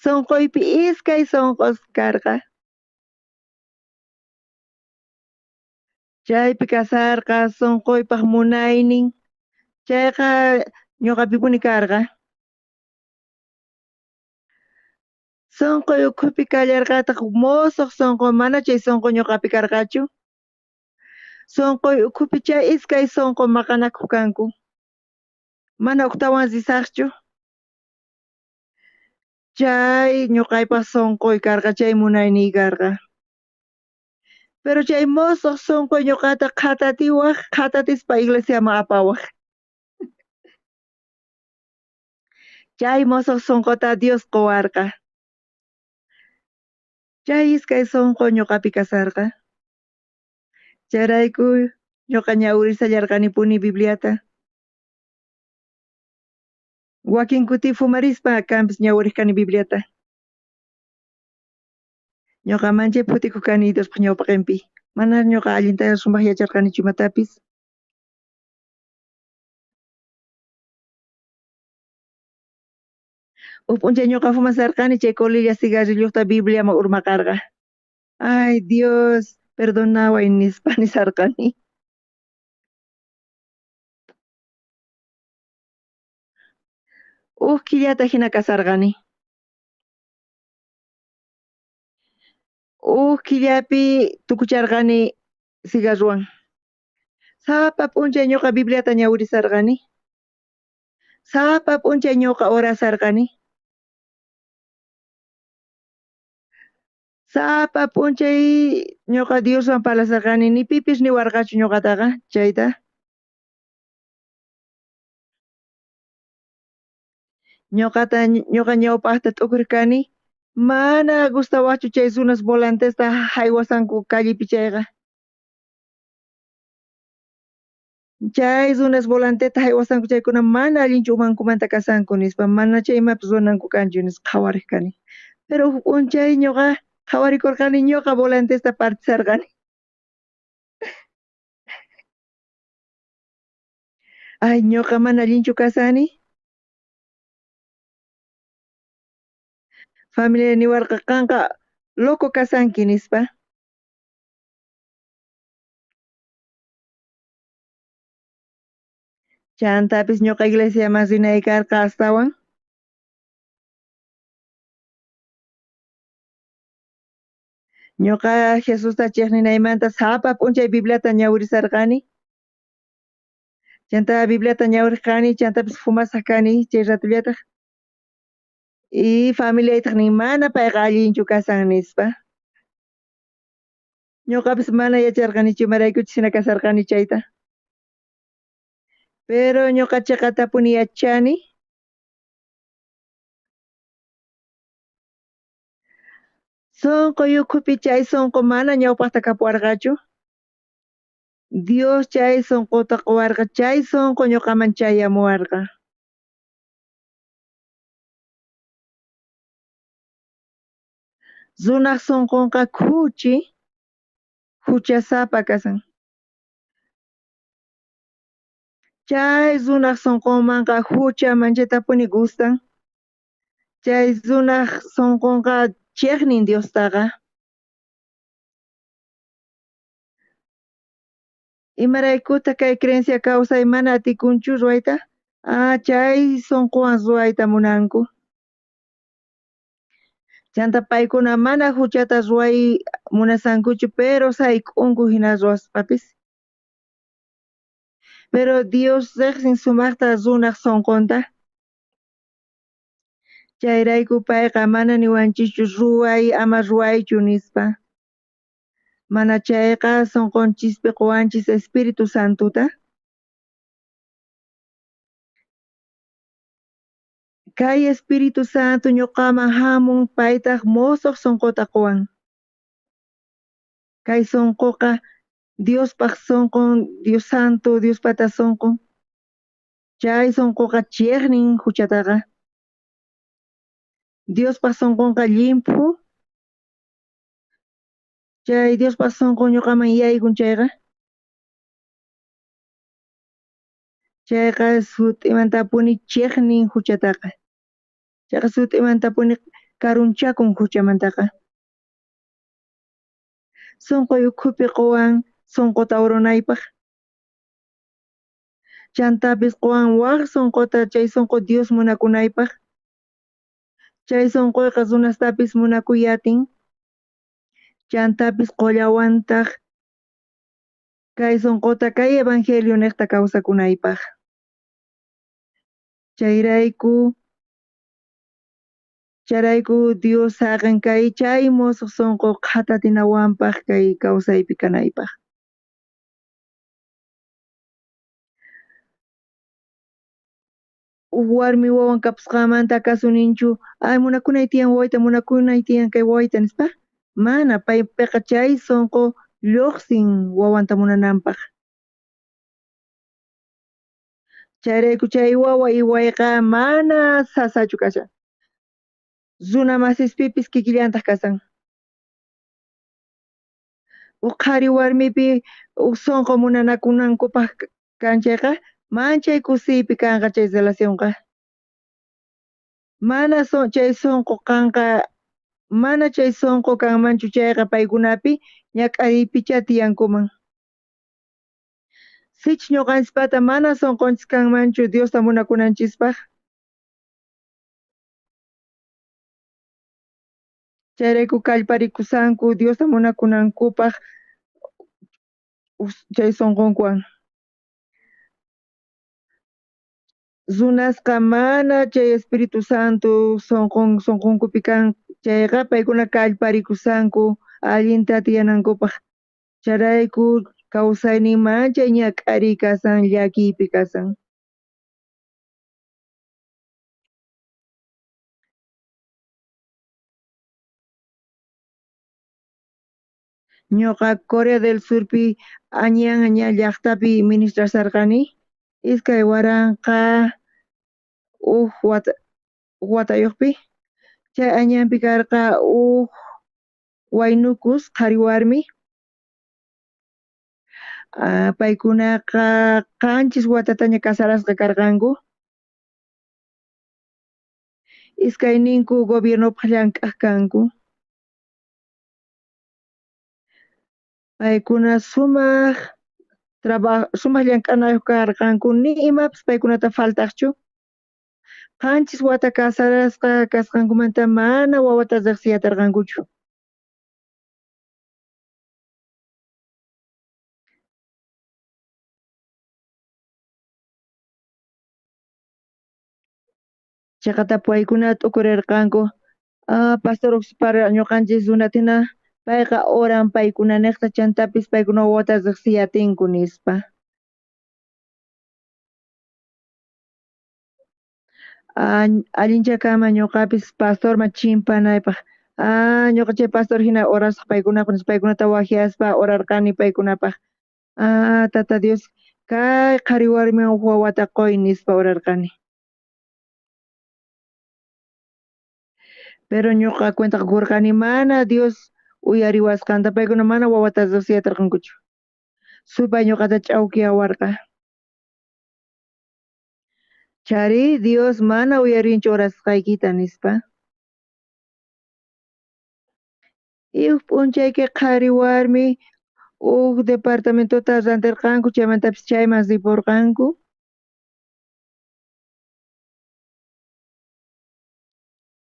J: Sunquypi iskay sunqus karqa. Chaypi kasarqa sunquypaq munaynin. Chayqa ñuqapipuni karqa. Sunquy ukhupi kallarqataq musuq sunqu, mana chay sunqu ñuqapi karqachu. Sunquy ukhupi chay iskay sunqu maqanakuq kanku. Mana ujtawan risaqchu. Chay ñuqaypaq sunquy karqa, chay munayniy karqa. Pero chay musuq sunqu ñuqata qhatatiwaq, qhatatispa iglesiaman apawaq. Chay musuq sunquta Dios quwarqa. Chay iskay sunqu ñuqapi kasarqa. Chayrayku ñuqa ñawirisallarqanipuni Bibliata. Wakin kuti fumarispa kanpis ñawiriq kani Bibliata. Ñuqa manchay phutikuq kani Diospaq ñawpaqinpi. Mana ñuqa allinta sumaq yacharqanichu imatapis. Uj p'unchay ñuqa fumasarqani chay colilla cigarrilluqta Bibliaman urmaqarqa. Ay Dios, perdonaway nispa nisarqani. Uj killata jina kasarqani. Uj killapi tukucharqani cigarruwan. Sapa p'unchay ñuqa Bibliata ñawirisarqani. Sapa p'unchay ñuqa orasarqani. Sapa p'unchay ñuqa Dioswan parlasarqani, ni pipis niwarqachu ñuqataqa chayta. Ñuqata ñuqa ñawpaqta t'ukuriq kani, mana gustawaqchu chay runas volantesta haywasanku callepi chayqa. Chay runas volanteta haywasanku chaykuna mana allinchu umankumanta kasanku nispa, mana chay imapis ruwananku kanchu nispa qhawariq kani. Pero huk p'unchay ñuqa qhawarikurqani ñuqa volantesta partisarqani. Ay, ñuqa mana allinchu kasani. Familia niwarqa qanqa loco kasanki nispa. Chantapis ñuqa iglesiaman rinay karqa astawan. Ñuqa Jesusta chiqninaymanta sapa p'unchay Bibliata ñawirisarqani. Chanta Bibliata ñawiriqani, chantapis fumasaq kani chay ratullataq. Y familiaytaq nin mana payqa allinchu kasan nispa. Ñuqapis mana yacharqanichu imaraykuchus hina kasarqani chayta. Pero ñuqa chiqatapuni yachani. Sonqoy ukhupi chay sonqo mana ñawpajta kapuwarqachu. Dios chay sonqota qowarqa, chay sonqo ñuqaman chayamuwarqa. Runaj sonqonqa khuchi, huchasapa kasan. Chay runaj sonqonmanqa hucha manchatapuni gustan. Chay runaj sonqonqa chejnin Diostaqa. Imaraykutaj kay creencia kawsay mana atikunchu ruwayta? Ah, chay sonqowan ruwayta munanku. Chanta paykuna mana huchata ruway munasankuchu, pero sayk'unku hina ruwaspapis. Pero Dios rejsin sumajta runaj sonqonta. Chayrayku payqa mana niwanchischu ruway ama ruwaychu nispa. Mana chayqa sonqonchispi qowanchis Espíritu Santuta. Kay Espíritu Santo ñuqaman hamun paytaj mosoj sonqota qowan. Kay sonqoqa Diospaj sonqon, Dios Santo, Diospata sonqon. Chay sonqoqa chejnin huchataqa. Diospaj sonqonqa llimphu. Chay Diospaj sonqon ñuqaman yaykun chayqa. Chayqa sut'imantapuni chejnin huchataqa. Chayqa sut'imantapuni karunchakun huchamantaqa. Sonqoy ukhupi qowan sonqota oronaypaj. Chantapis qowan waj sonqota chay sonqo Dios munakunaypaj. Chay sonqoyqa runastapis munakuyatin. Chantapis qollawantaj kay sonqota kay evangelio nejta kawsakunaypaj. Chayrayku Dios saqen kay chay mosoj sonqo qhatatinawanpaj kay kawsaypi kanaypaj. Uj warmi wawan kapusqanmanta akaso ninchu, ay munakunay tiyan wawayta, munakunay tiyan kay wawayta nispa? Mana, paypiqa chay sonqo lluqsin wawanta munananpaj. Chayrayku chay wawa iwayqa mana sasachu kashan. Runa masispipis kikillantaj kasan. Uj qhari warmipi uj sonqo munanakunankupaj kan chayqa, manchay kusiypi kanqa chay relacionqa. Mana chay sonqo kanqa, mana chay sonqo kanmanchu chayqa paykunapi ñak'ariypichá tiyankuman. Sich ñuqanchispata mana sonqonchis kanmanchu Diosta munakunanchispaj. Chayrayku kallparikusanku Diosta munakunankupaj chay sonqonkuwan. Runasqa mana chay Espíritu Santo sonqonkupi kan chayqa paykuna kallparikusanku allinta tiyanankupaj. Chayrayku kawsaynin manchay ñak'ariy kasan, llakiypi kasan. Ñuqa Corea del Surpi añan aña llaqtapi ministrasarqani 2001 watayuqpi. Chay añanpi karqa uj waynukus qhari warmi. Paykunaqa 7 watataña casarasqa karqanku. Iskayninku gobiernopaj llank'aj kanku. Paykuna sumaq sumaq llank'anayuq karqanku, ni imapis paykunata faltaqchu. 7 wata casarasqa kasqankumanta mana wawata riqsiyatarqankuchu. Chaqata paykuna t'ukurirqanku, pastor para ñuqanchis runatina payqa oran paykuna niqta chantapis paykuna wawata riqsiyatinku nispa. Allinchakama ñuqapis pastorman chimpanaypaj. Ah, ñuqa chay pastor hina orasaq paykunapaq nispa, paykunata wajyaspa orarqani paykunapaq. Ah, Tata Dios, kay qhari warmiwan uj wawata quy nispa orarqani. Pero ñuqa cuenta qokurqani mana Dios uyariwasqanta, paykuna mana wawata riqsiyatarqankuchu. Supay ñuqata ch'awkiyawarqa. Chari Dios mana uyarinchu orasqaykita nispa. Y uj p'unchay kay qhari warmi uj departamentota rantirqanku, chaymantapis chayman ripurqanku.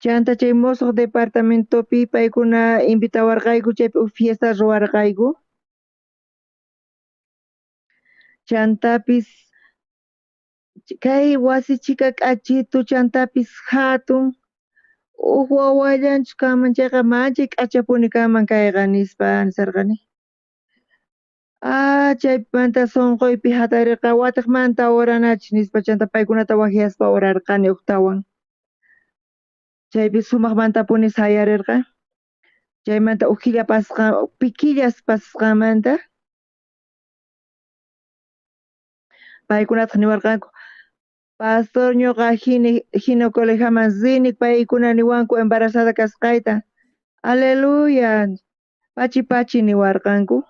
J: Chanta chay mosoq departamentopi paykuna invitawarqayku, chaypi uj fiesta ruwarqayku. Chantapis kay wasi chhika k'achitu, chantapis jatun, uj wawallanchus kanman chayqa manchay k'achapuni kanman kayqa nispa nisarqani. Ah, chaymanta sonqoypi jatarirqa watiqmanta oranachis nispa, chanta paykunata wajyaspa orarqani ujtawan. Chaypi sumaqmantapuni sayarirqa. Chaymanta uj killa pasasqa, pikillas pasasqanmanta paykunataq niwarqanku, pastor ñuqa ginecologaman rini, paykuna niwanku embarazada kasqayta. Aleluya, pachi pachi niwarqanku.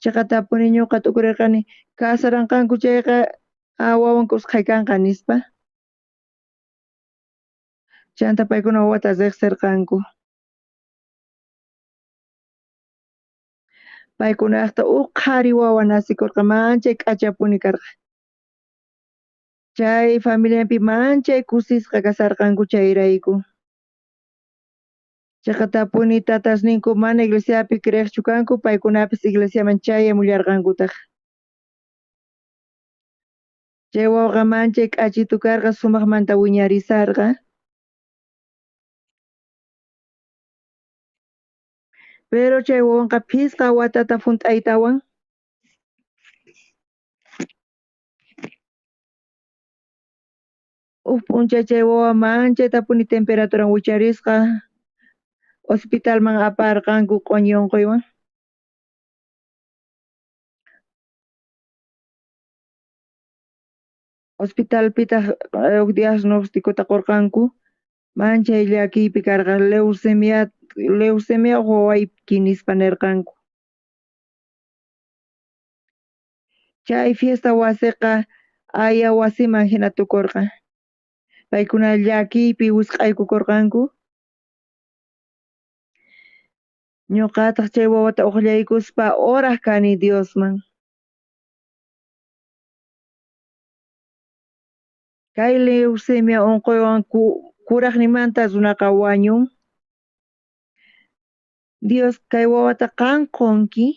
J: Chaqatapuni ñuqa t'ukurirqani, casaranqanku chayqa wawanku usqhay kanqa nispa. Chanta paykuna wawata riqsirqanku. Paykunaqta uj qhari wawa nacikurqa, manchay k'achapuni karqa. Chay familianpi manchay kusisqa kasarqanku chayrayku. Chaqatapuni tatasninku mana iglesiapi creeqchu kanku, paykunapis iglesiaman chayamullarqankutaq. Chay wawaqa manchay k'achitu karqa, sumaqmanta wiñarisarqa. Pero chay wawanqa phisqa watata junt'aytawan uj p'unchay chay wawa manchaytapuni temperaturan wicharisqa, hospitalman aparqanku q'oñi unquywan. Hospitalpitaq uj diagnosticota qorqanku, manchay llakiypi karqa, leucemia wawayki nispa nirqanku. Chay fiesta wasiqa aya wasiman hina tukurqa. Paykuna llakiypi wisq'aykukurqanku. Ñuqataq chay wawata uqllaykuspa oraj kani Diosman. Kay leucemia unquywan kuraqnimanta runaqa wañun. Dios kay wawata qan qunki.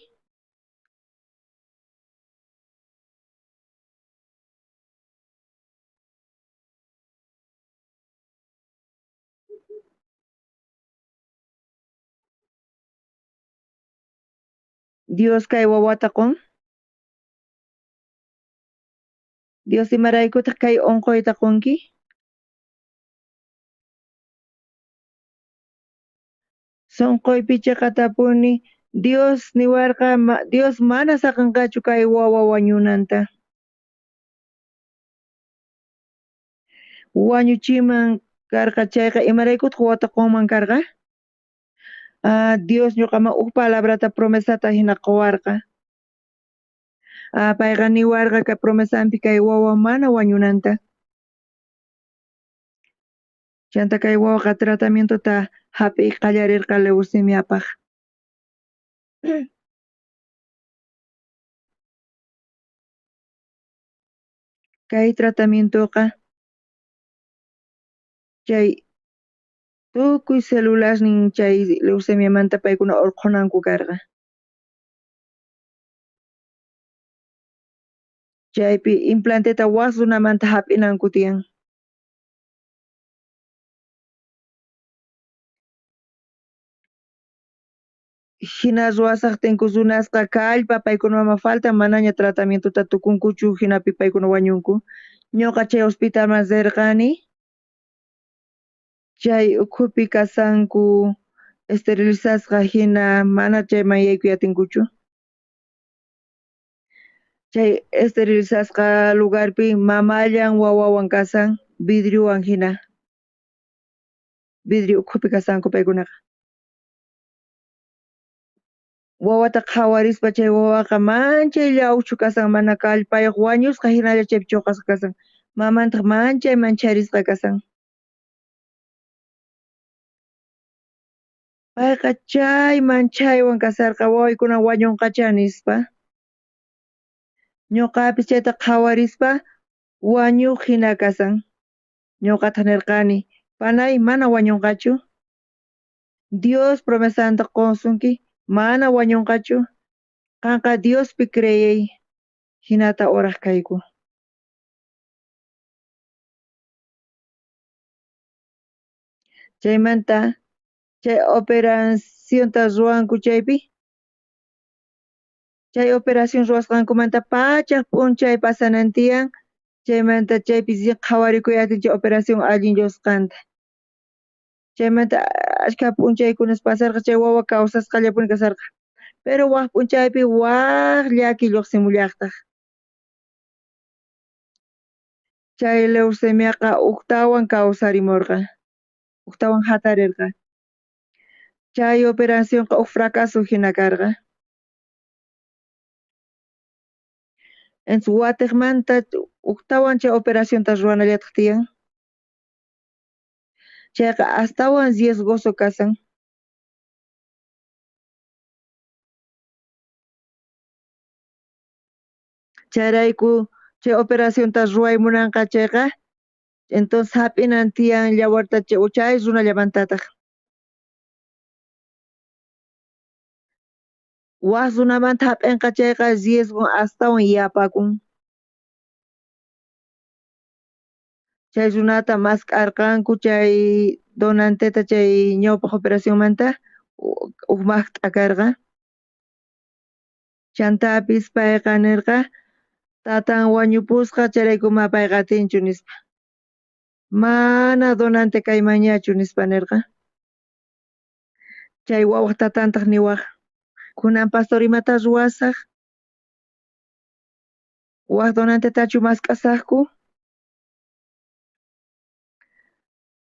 J: Dios kay wawata qun. Dios imaraykutaq kay unquyta qunki? Sunquypi chiqatapuni Dios niwarqa, Dios mana saqinqachu kay wawa wañunanta. Wañuchiman karqa chayqa imaraykutaq wawata qunman karqa? Ah, Dios ñuqaman uj palabrata promesata hina quwarqa. Ah, payqa niwarqa kay promesanpi kay wawa mana wañunanta. Chanta kay wawaqa tratamientota hap'iy qallarirqa leucemiapaq. Kay tratamientoqa chay tukuy celulasnin chay leucemiamanta paykuna urqhunanku karqa. Chaypi implanteta waj runamanta hap'inanku tiyan. Hina ruwasaqtinku runasqa kallpa paykunaman falta manaña tratamientota tukunkuchu hinapi paykuna wañunku. Ñuqa chay hospitalman rirqani. Chay ukhupi kasanku esterilizasqa hina mana chayman yaykuy atinkuchu. Chay esterilizasqa lugarpi mamallan wawawan kasan vidriowan hina. Vidrio ukhupi kasanku paykunaqa. Wawata qhawarispa chay wawaqa manchay llawchu kasan mana kallpayuq wañusqa hinalla chaypi chuqasqa kasan. Mamantaq manchay mancharisqa kasan. Payqa chay manchaywan kasarqa wawaykuna wañunqachá nispa. Ñuqapis chayta qhawarispa wañuq hina kasan. Ñuqataq nirqani, panay mana wañunqachu. Dios promesanta qusunki, mana wañunqachu. Qanqa Diospi creey. Hinata oraq kayku. Chaymanta chay operacionta ruwanku chaypi. Chay operación ruwasqankumanta pachak p'unchay pasanan tiyan, chaymanta chaypi qhawarikuy atin chay operación allin llusqanta. Chaymanta achka p'unchaykunas pasarqa chay wawa kawsasqallapuni kasarqa. Pero wak p'unchaypi wak llaki lluqsimullaqtaq. Chay leucemiaqa uktawan kawsarimurqa, uktawan hatarirqa. Chay operacionqa huk fracaso hina karqa. Entonces watiqmanta uktawan chay operacionta ruwanallataq tiyan. Chayqa astawan riesgoso kasan. Chayrayku chay operacionta ruway munanqa chayqa, entonces hap'inan tiyan yawarta chay runallamantataq. Wak runamanta hap'inqa chayqa riesgo astawan yapakun. Chay runata mask'arqanku chay donanteta chay ñawpaq operacionmanta huk maqt'a karqa. Chantapis payqa nirqa tatan wañupusqa chayrayku ma payqa atinchu nispa. Mana donante kaymanñachu nispa nirqa. Chay wawaq tatantaq niwaq, kunan pastor imata ruwasaq? Wak donantetachu mask'asaqku?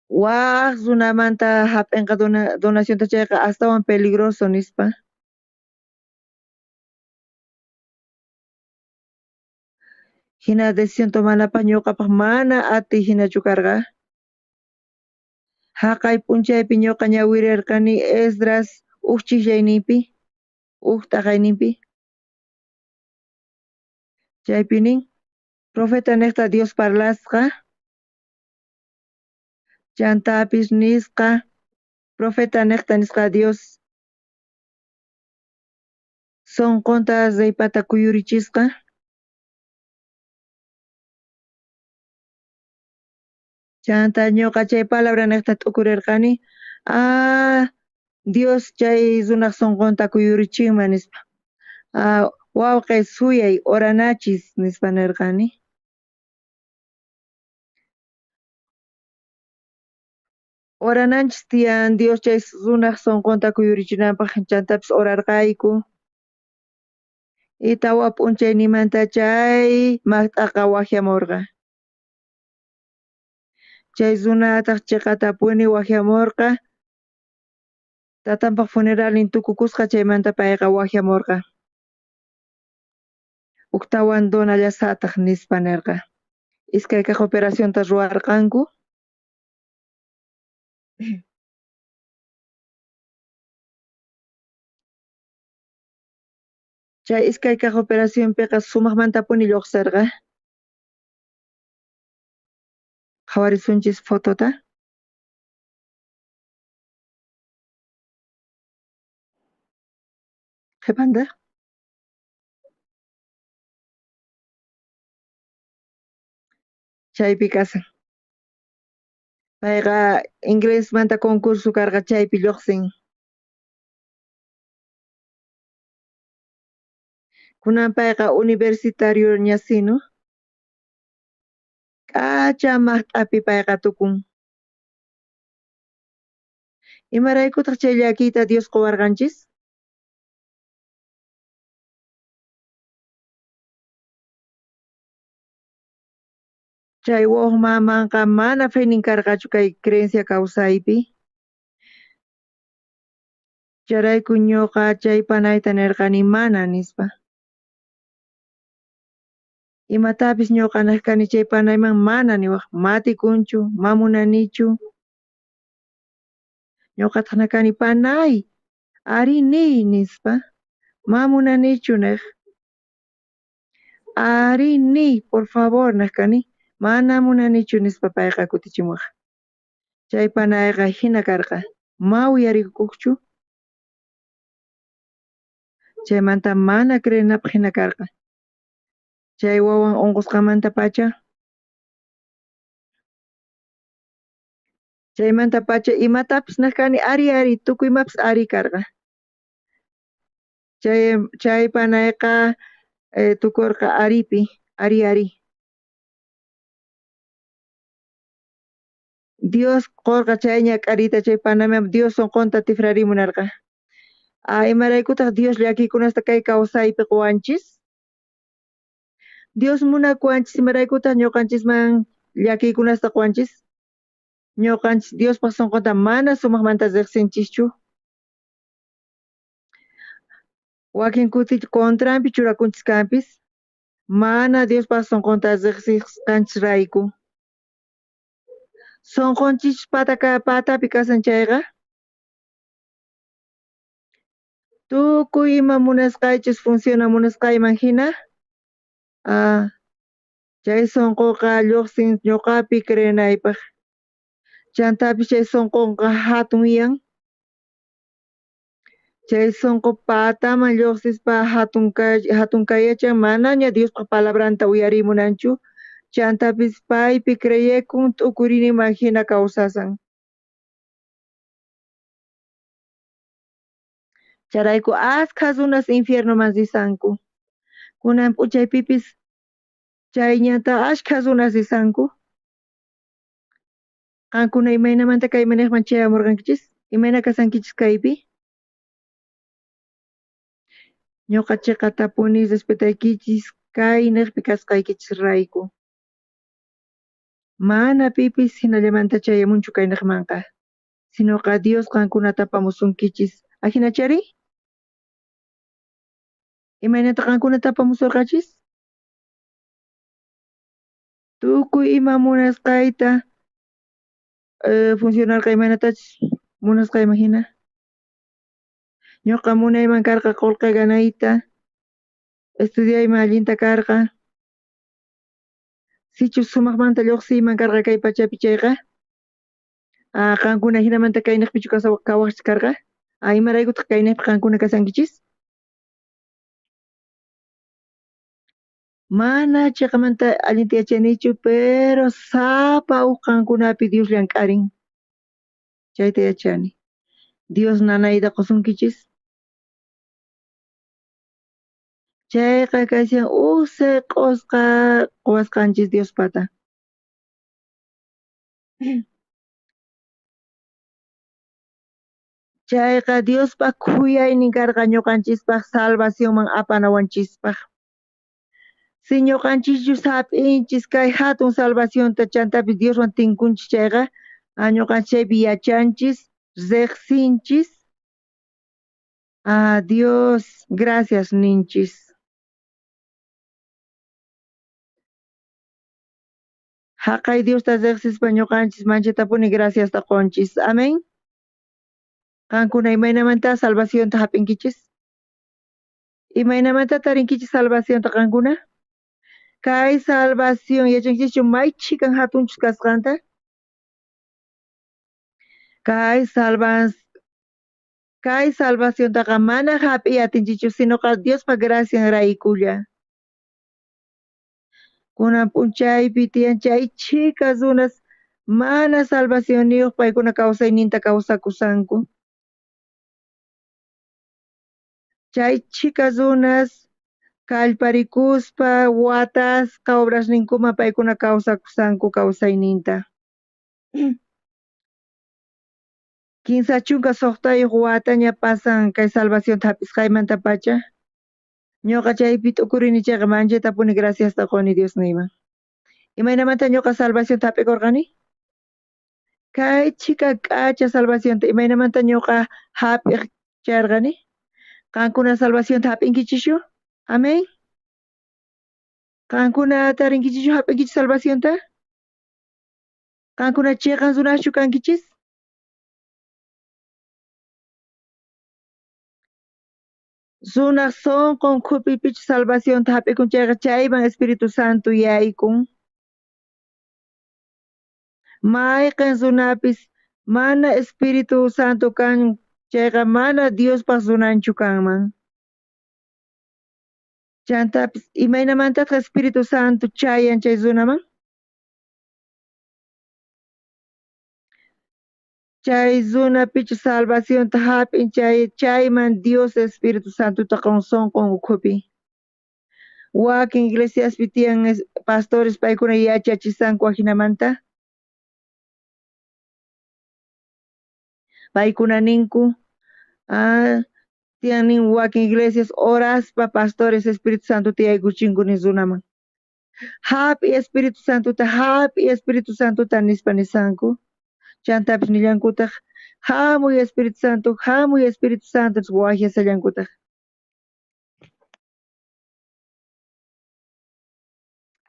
J: Wak runamanta hap'inqa donacionta chayqa astawan peligroso nispa. Hina decisión tomanapaq ñuqapaq mana atiy hinachu karqa. Haqay p'unchaypi ñuqa ñawirirqani Esdras huk chiqllayninpi, huk t'aqayninpi. Chaypi nin, profeta niqta Dios parlasqa, chantapis nisqa, profeta niqta nisqa Dios sunqunta reypata kuyurichisqa. Chanta ñuqa chay palabra niqta t'ukurirqani, ah, Dios chay runaq sunqunta kuyurichinman nispa. Ah, wawqi suyay oranachis nispa nirqani. Orananchis tiyan Dios chay runaq sunqunta kuyurichinanpaq chantapis orarqayku. Y tawa p'unchaynimanta chay maqt'aqa waqyamurqa. Chay runataq chiqatapuni waqyamurqa. Tatanpaq funeralnin tukukusqa chaymanta payqa waqyamurqa. Uktawan donallasataq nispa nirqa. Iskay kaq operacionta ruwarqanku. Chay iskay kaq operacionpiqa sumaqmantapuni lluqsirqa. Qhawarisunchis fotota. Qhipanta. Chaypi kasan. Payqa inglesmanta concurso karqa chaypi lluqsin. Kunan payqa universitario ñasino. K'acha maqt'api payqa tukun. Imaraykutaq chay llakiyta Dios quwarqanchis? Chay wawaj mamanqa mana fenin karqachu kay creencia kawsaypi. Chayrayku ñuqa chay panayta nirqani mana nispa. Imatapis ñuqa nej kani chay panayman mana niwaj, matikunchu, mamunanichu. Ñuqataq nej kani panay, ari niy nispa, mamunanichu nej. Ari niy, por favor nej kani, mana munanichu nispa payqa kutichimuwaj. Chay panayqa hina karqa, ma uyarikuqchu. Chaymanta mana creenapaq hina karqa. Chay wawan unqusqanmantapacha. Chaymantapacha imatapis nej kani ari ari, tukuy imapis ari karqa. Chay panayqa tukurqa aripi, ari ari. Dios qurqa chay ñak'ariyta chay panayman Dios sunqunta tifrarimunarqa. Imaraykutaq Dios llakiykunasta kay kawsaypi quwanchis? Dios munakuwanchis, imaraykutaq ñuqanchisman llakiykunasta quwanchis? Ñuqanchis Diospaq sunqunta mana sumaqmanta riqsinchischu. Wakin kuti contranpi churakunchis kanpis, mana Diospaq sunqunta riqsisqanchisrayku. Sunqunchis patapi kasan chayqa, tukuy ima munasqaychus funciona munasqayman hina, chay sunquqa lluqsin ñuqapi creenaypaq. Chantapis chay sunqunqa hatunyan. Chay sunqu pataman lluqsispa hatun kayachan manaña Diospaq palabranta uyarimunanchu. Chantapis paypi creyekun t'ukuriniman hina kawsasan. Chayrayku askha runas infiernoman risanku. Kunan p'unchaypipis chay ñanta askha runas risanku. Qankuna imaynamanta kaymanejman chayamurqankichis? Imayna kasankichis kaypi? Ñuqa chiqatapuni respetaykichis kay nejpi kasqaykichisrayku. Mana pipis hinallamanta chayamunchu kaynejmanqa, sinoqa Dios qankunata apamusunkichis. Ajinachari? Imaynata qankunata apamusurqachis? Tukuy ima munasqayta funcionarqa imaynatachus munasqayman hina. Ñuqa munayman karqa qullqi ganayta, estudiayman allinta karqa. Sichus sumaqmanta lluqsiyman karqa kay pachapi chayqa, qankuna hinamanta kaynejpichu kawaqchis karqa? Imaraykutaq kaynejpi qankuna kasankichis? Mana chiqamanta allinta yachanichu, pero sapa uj qankunapi Dios llank'arin. Chayta yachani. Dios nanayta qusunkichis. Chayqa kashan uj seq'osqa quwasqanchis Diospata. Chayqa Diospaq khuyaynin karqa ñuqanchispaq salvacionman apanawanchispaq. Si ñuqanchischus hap'inchis kay hatun salvacionta chantapis Dioswan tinkunchis chayqa, ñuqanchis chaypi yachanchis, riqsinchis. Dios, gracias ninchis. Haqay Diosta riqsispa ñuqanchis manchatapuni graciasta qunchis. Amén. Qankuna imaynamanta salvacionta hap'inkichis? Imaynamanta tarinkichis salvacionta qankuna? Kay salvación yachankichischu may chhikan hatunchus kasqanta? Kay salvaciontaqa mana hap'iy atinchikchu, sinoqa Diospa gracianraykulla. Kunan p'unchaypi tiyan chay chhika runas mana salvacionniyuq paykuna kawsayninta kawsakusanku. Chay chhika runas kallparikuspa watasqa obrasninkuman paykuna kawsakusanku kawsayninta. 36 wataña pasan kay salvacionta hap'isqaymantapacha. Ñuqa chaypi t'ukurini chayqa manchaytapuni graciasta quni Diosniyman. Imaynamanta ñuqa salvacionta hap'ikurqani? Kay chhika k'acha salvacionta imaynamanta ñuqa hap'iq chayarqani? Qankuna salvacionta hap'inkichischu? Amén. Qankuna tarinkichischu hap'inkichis salvacionta? Qankuna chiqan runaschu kankichis? Runaj sonqon ukhupipichu salvacionta hap'ikun chayqa chayman Espíritu Santo yaykun. Mayqen runapis mana Espíritu Santo kan chayqa mana Diospaj runanchu kanman. Chantapis imaynamantataq Espíritu Santo chayan chay runaman? Chay runapichu salvacionta hap'in chay chayman Dios Espíritu Santota qon sonqon ukhupi. Wakin iglesiaspi tiyan pastores paykuna yachachisanku ajinamanta. Paykuna ninku, tiyan nin wakin iglesias oraspa pastores Espíritu Santota yaykuchinku nin runaman. Hap'i Espíritu Santota, hap'i Espíritu Santota nispa nisanku. Chantapis nillankutaq, hamuy Espíritu Santo, hamuy Espíritu Santo nispa wajyasallankutaq.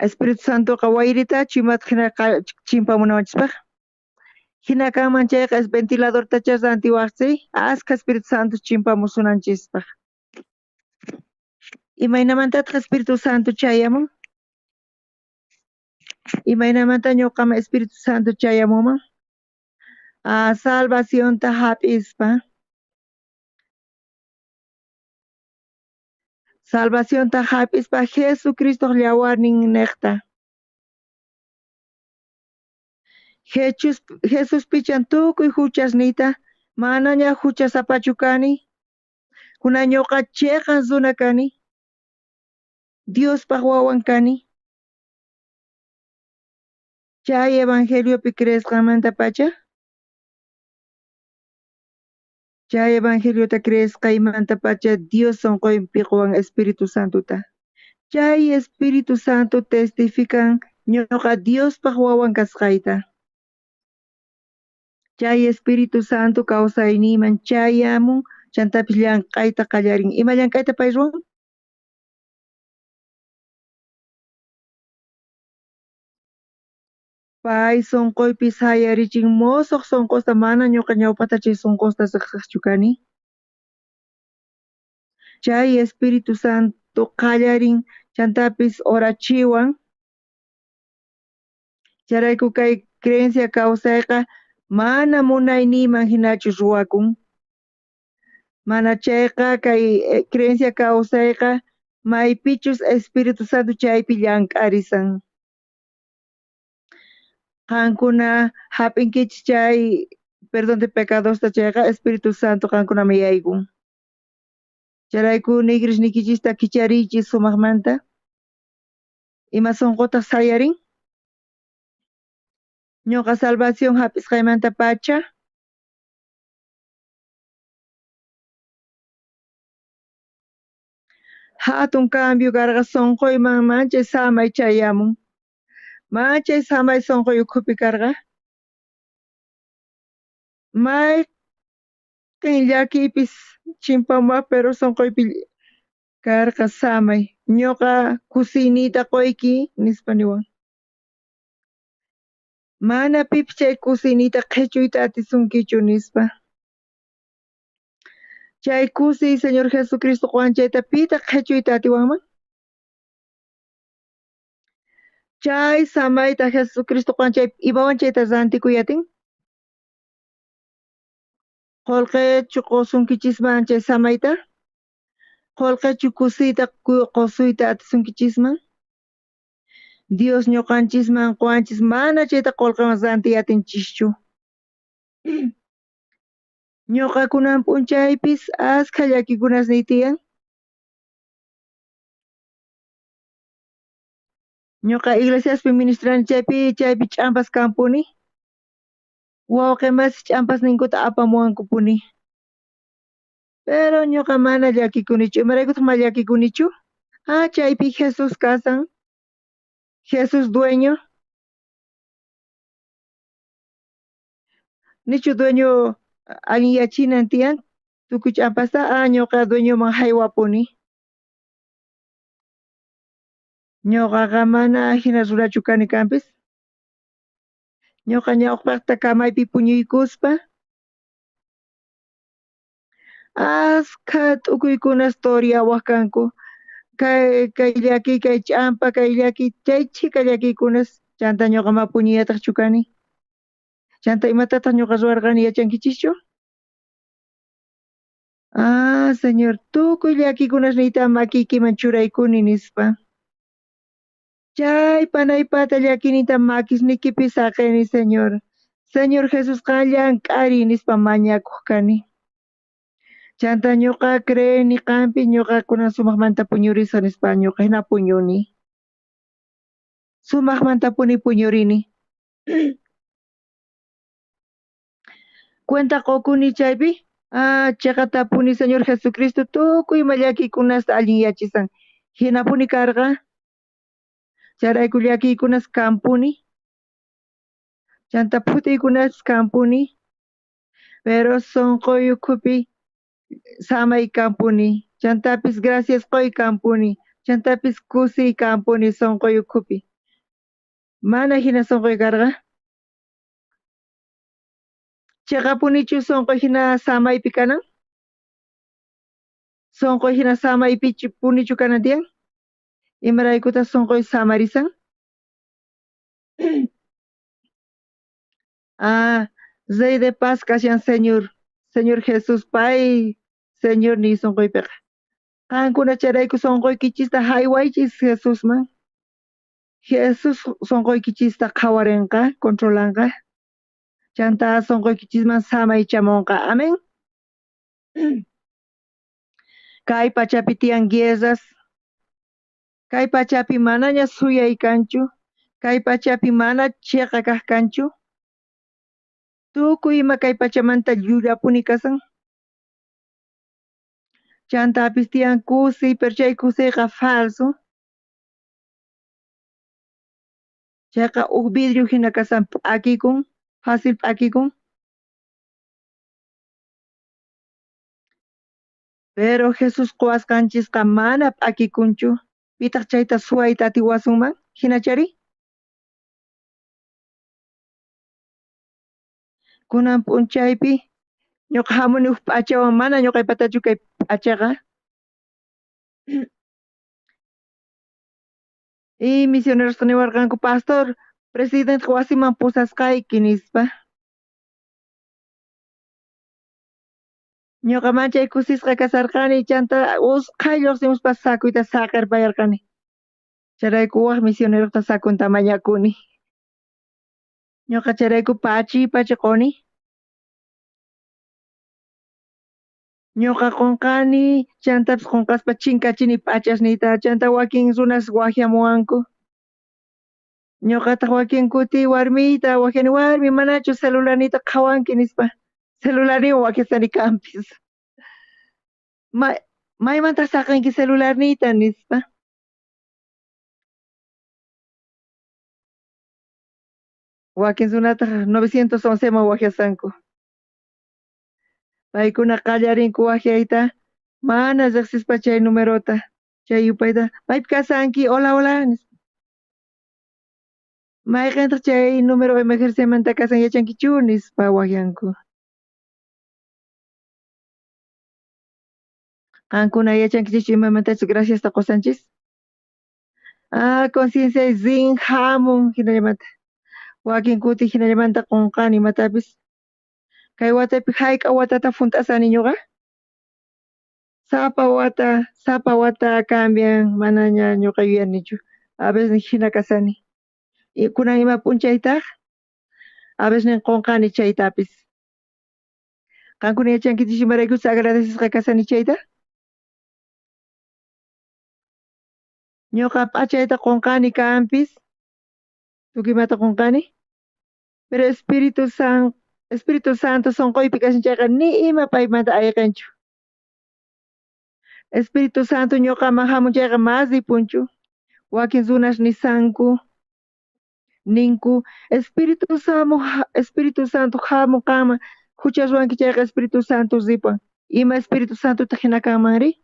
J: Espíritu Santoqa wayritachu imataq hina chimpamunawanchispaq? Hina kanman chayqa ventiladortachá rantiwaqsi, askha Espíritu Santo chimpamusunanchispaq. Imaynamantataq Espíritu Santo chayamun? Imaynamanta ñuqaman Espíritu Santo chayamunman? Salvacionta hap'ispa. Salvacionta hap'ispa Jesucristoq llawarnin niqta. Jesus pichan tukuy huchasniyta, manaña huchasapachu kani. Kunan ñuqa chiqan runa kani. Diospaq wawan kani. Chay evangeliopi creesqanmantapacha. Chay evangeliota creesqaymantapacha Dios sonqoypi qowan Espíritu Santota. Chay Espíritu Santo testifican ñuqa Diospaq wawan kasqayta. Chay Espíritu Santo kawsayniyman chayamun, chantapis llank'ayta qallarin. Ima llank'ayta pay ruwan? Pay sonqoypi sayarichin mosoq sonqosta, mana ñuqa ñawpata chay sonqosta riqsiqchu kani. Chay Espíritu Santo qallarin, chantapis orachiwan. Chayrayku kay creencia kawsayqa mana munayniyman hinachu ruwakun. Mana chayqa kay creencia kawsayqa maypichus Espíritu Santo chaypi llank'arisan. Qankuna hap'inkichis chay perdón de pecadosta chayqa Espíritu Santo qankunaman yaykun. Chayrayku nigrisniykichista kichariychis sumaqmanta. Ima sonqotaq sayarin? Ñuqa salvación hap'isqaymantapacha. Hatun cambio karqa sonqoyman manchay samay chayamun. Manchay samay sonqoy ukhupi karqa. Mayqen llakiypis chimpamuwaq pero sonqoypi karqa samay. Ñuqa kusiyniyta quyki nispa niwan. Mana pipis chay kusiyniyta qhichuyta atisunkichu nispa. Chay kusiy Señor Jesucristo quwan chayta pitaq qhichuyta atiwanman? Chay samayta Jesucristo quwan chay imawan chayta rantikuy atin? Qullqichu qusunkichisman chay samayta? Qullqichu kusiyta qusuyta atisunkichisman? Dios ñuqanchisman quwanchis mana chayta qullqiwan rantiy atinchischu. Ñuqa kunan p'unchaypis askha llakikunasniy tiyan. Ñuqa iglesiaspi ministrani chaypi chaypi ch'ampas kampuni. Wawqe masi ch'ampasninkuta apamuwankupuni. Pero ñuqa mana llakikunichu. Imaraykutaq mana llakikunichu? Ah, chaypi Jesús kasan. Jesús dueño. Nichu dueño allinyachinan tiyan tukuy ch'ampasta? Ah, ñuqa dueñoman haywapuni. Ñuqaqa mana hina runachu kani kanpis. Ñuqa ñawpaqta kamaypi puñuykuspa askha t'ukuykunas toriyawaq kanku. Kay kay llakiy, kay ch'ampa, kay llakiy, chay chhika llakiykunas chanta ñuqa ma puñuyataqchu kani. Chanta imatataq ñuqa ruwarqani yachankichischu? Ah, Señor, tukuy llakikunasniyta makiykiman churaykuni nispa. Chay panaypata llakiyninta makisniykipi saqeni, Señor. Señor Jesús qan llank'ariy nispa mañakuq kani. Chanta ñuqa creeni qanpi ñuqa kunan sumaqmanta puñurisaq nispa ñuqa hina puñuni. Sumaqmantapuni puñurini. Cuenta qukuni chaypi, ah, chiqatapuni Señor Jesucristo tukuy ima llakiykunasta allinyachisan. Hinapuni karqa. Chayrayku llakiykunas kanpuni. Chanta phutiykunas kanpuni. Pero sunquy ukhupi samay kanpuni. Chantapis gracias quy kanpuni. Chantapis kusiy kanpuni sunquy ukhupi. Mana hina sunquy karqa. Chiqapunichu sunquy hina samaypi kanan? Sunquy hina samaypichu punichu kanan tiyan? Imaraykutaq sunquy samarisan? Ah, Rey de paz kashan Señor, Señor Jesús pay, Señor niy sunquypiqa. Qankuna chayrayku sunquykichista haywaychis Jesusman. Jesús sunquykichista qhawarinqa, controlanqa. Chanta sunquykichisman samay chamunqa. Amén. Kay pachapi tiyan guerras. Kay pachapi manaña suyay kanchu. Kay pachapi mana chiqa kaq kanchu. Tukuy ima kay pachamanta llullapuni kasan. Chantapis tiyan kusiy, pero chay kusiyqa falso. Chayqa huk vidrio hina kasan p'akikun, fácil p'akikun. Pero Jesús quwasqanchisqa mana p'akikunchu. Pitaq chayta suwayta atiwasunman? Hinachari? Kunan p'unchaypi ñuqa hamuni huk p'achawan mana ñuqaypatachu kay p'achaqa. Y misionerosqa niwarqanku, pastor, presidente wasiman pusasqayki nispa. Ñuqa manchay kusisqa kasarqani chanta usqhay lluqsimuspa sakuyta saqirpayarqani. Chayrayku wak misioneroqta sakunta mañakuni. Ñuqa chayrayku pachi pachi quni. Ñuqa qunqani, chantapis qunqaspa chinkachini p'achasniyta, chanta wakin runas waqyamuwanku. Ñuqataq wakin kuti warmiyta waqyani, warmi manachu celularniyta qhawanki nispa. Celularniywan waqyasani kanpis. Maymantaq saqinki celularniyta nispa. Wakin runataq 911 man waqyasanku. Paykuna qallarinku waqyayta mana riqsispa chay numerota, chay yupayta, maypi kasanki, hola, hola, nispa. Mayqintaq chay número emergenciamanta kasan yachankichu, nispa waqyanku. Qankuna yachankichischu imamantachus graciasta qusanchis? Ah, conciencia rin hamun hinallamanta. Wakin kuti hinallamanta qunqani imatapis. Kay watapi hayk'a watata hunt'asani ñuqa? Sapa wata, sapa wata cambian, manaña ñuqa yuyanichu. A veces hina kasani. Kunan ima p'unchaytaq? A veces qunqani chaytapis. Qankuna yachankichis imaraykuchus agradecesqa kasani chayta? Ñuqa p'achayta qunqani kanpis. Tukuy imata qunqani. Pero Espíritu Espíritu Santo sonqoypi kashan chayqa ni ima paymanta ayqenchu. Espíritu Santo ñuqaman hamun chayqa mas ripunchu. Wakin runas nisanku, ninku, Espíritu Santo, Espíritu Santo hamun qanman, hucha ruwanki chayqa Espíritu Santo ripuwan. Ima Espíritu Santotaq hina kanmanri?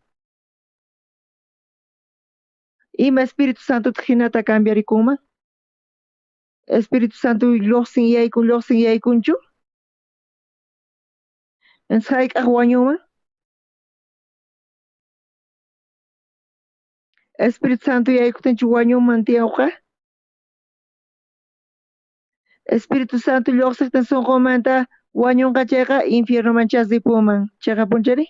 J: Ima Espíritu Santotaq hinata cambiarikunman? Espíritu Santo lluqsin yaykun, lluqsin yaykunchu? Hayk'aq wañunman? Espíritu Santo yaykutinchu wañunman tiyawqa? Espíritu Santo lluqsiqtin sunqunmanta wañunqa chayqa infiernomanchá ripunman. Chayqapunchari?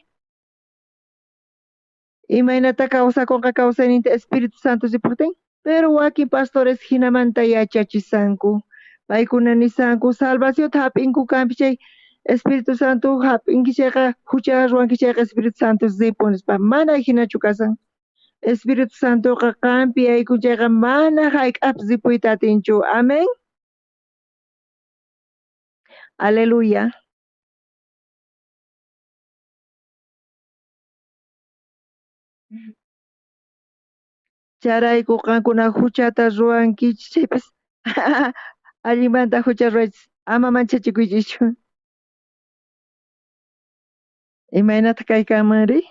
J: Imaynata kawsakunqa kawsayninta Espíritu Santo ripuqtin? Pero wakin pastores hinamanta yachachisanku. Paykuna nisanku salvacionta hap'inku kanpi chay Espíritu Santo hap'inki chayqa hucha ruwanki chayqa Espíritu Santo ripun nispa. Mana hinachu kasan. Espíritu Santoqa qampi yaykun chayqa mana hayk'apis ripuyta atinchu. Amén. Aleluya. Chayrayku qankuna huchata ruwankichis chaypas allinmanta hucha ruwaychis, ama manchachikuychischu. Imaynataq kay kanmanri?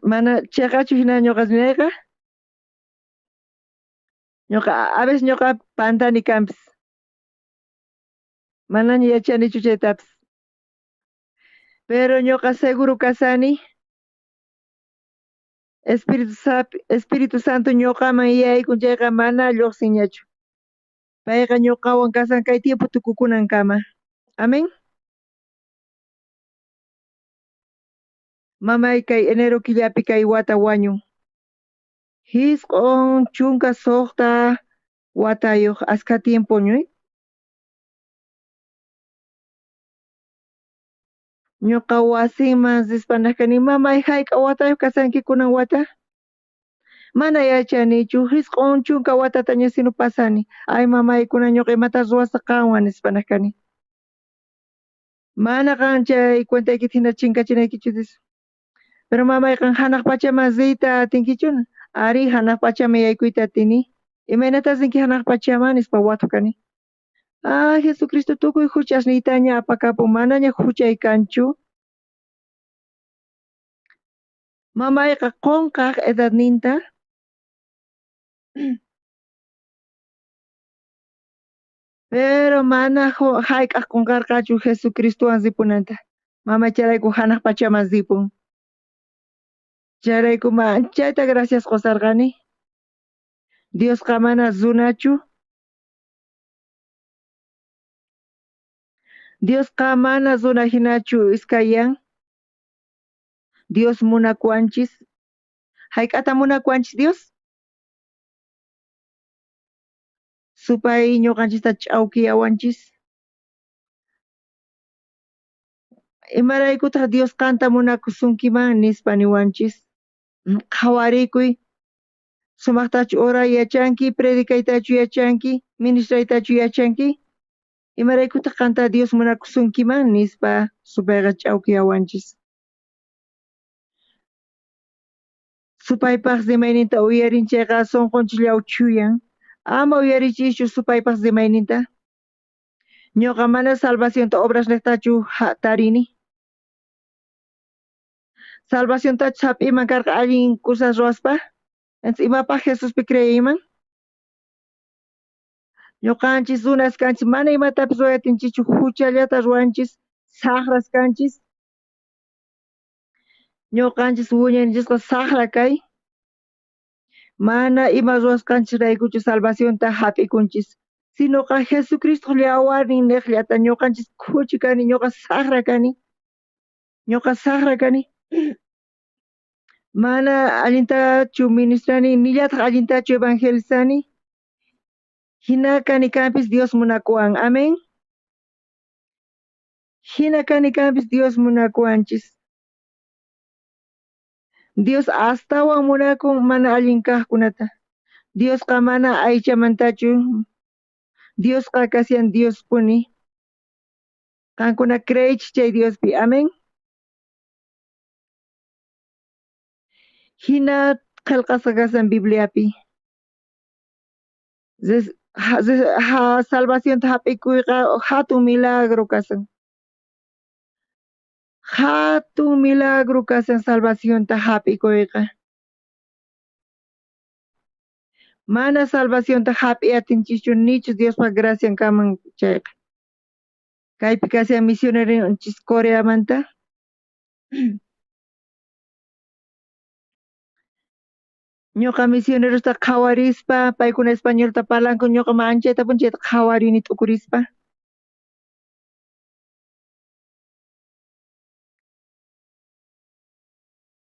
J: Mana cheqachu hina ñuqa rinayqa? Ñuqa a veces ñuqa pantani kanpis. Manaña yachanichu chaytapis. Pero ñuqa seguro kasani Espíritu Santo ñuqaman yaykun chayqa mana lluqsinñachu. Payqa ñuqawan kasan kay tiempo tukukunankama. Amén. Mamay kay enero killapi kay wata wañun. 96 watayuq askha tiempo ñuy. Ñuqa wasinman rispa kani, mamay hayk'a watayuq kasanki kunan wata? Mana yachanichu, 90 watataña sino pasani. Ay mamay kunan ñuqa imata ruwasaq qanwan nispa kani. Mana qan chay cuentaykita hina chinkachinaykichu dis. Pero mamay qan hanaq pachaman riyta atinkichu? Ari hanaq pachaman yaykuyta atini. Imaynata rinki hanaq pachaman nispa watuq kani. Ah, Jesucristo tukuy huchasniytaña apakapun, manaña huchay kanchu. Mamayqa qunqaq edadninta. Pero mana hayk'aq qunqarqachu Jesucristowan ripunanta. Mamay chayrayku hanaq pachaman ripun. Chayrayku manchayta gracias qusarqani. Diosqa mana runachu. Diosqa mana runa hinachu iskayan. Dios munakuwanchis. Hayk'ata munakuwanchis Dios? Supay ñuqanchista ch'awkiyawanchis. Imaraykutaq Dios qanta munakusunkiman nispa niwanchis. Qhawarikuy. Sumaqtachu oray yachanki, predicaytachu yachanki, ministraytachu yachanki? Imaraykutaq qanta Dios munakusunkiman nispa supayqa ch'awkiyawanchis. Supaypaq rimayninta uyarin chayqa sunqunchis llawchuyan. Ama uyarichischu supaypaq rimayninta. Ñuqa mana salvacionta obras niqtachu tarini. Salvaciontachu hap'iman karqa allin cosas ruwaspa? Entonces imapaq Jesuspi creeyman? Ñuqanchis runas kanchis, mana imatapis ruwayatinchikchu, huchallata ruwanchis, saqras kanchis. Ñuqanchis wiñanchisqa saqra kay. Mana ima ruwasqanchisraykuchu salvacionta hap'ikunchis, sinoqa Jesucristo llawarnin niqllata ñuqanchis khuchi kani, ñuqa saqra kani. Ñuqa saqra kani. Mana allintachu ministrani, nillataq allintachu evangelizani. Hina kani kanpis Dios munakuwan. Amén. Hina kani kanpis Dios munakuwanchis. Dios astawan munakun mana allin kaqkunata. Diosqa mana aychamantachu. Diosqa kashan Diospuni. Qankuna creeychis chay Diospi. Amén. Hina qhelqasqa kashan Bibliapi. Salvacionta hap'ikuyqa hatun milagro kashan. Hatun milagro kashan salvacionta hap'ikuyqa. Mana salvacionta hap'iy atinchischu nichu Diospa gracian kaman chayqa. Kaypi kashan misioneronchis Coreamanta. Ñuqa misionerosta qhawarispa, paykuna españolta parlanku, ñuqa manchaytapuni chayta qhawarini t'ukurispa.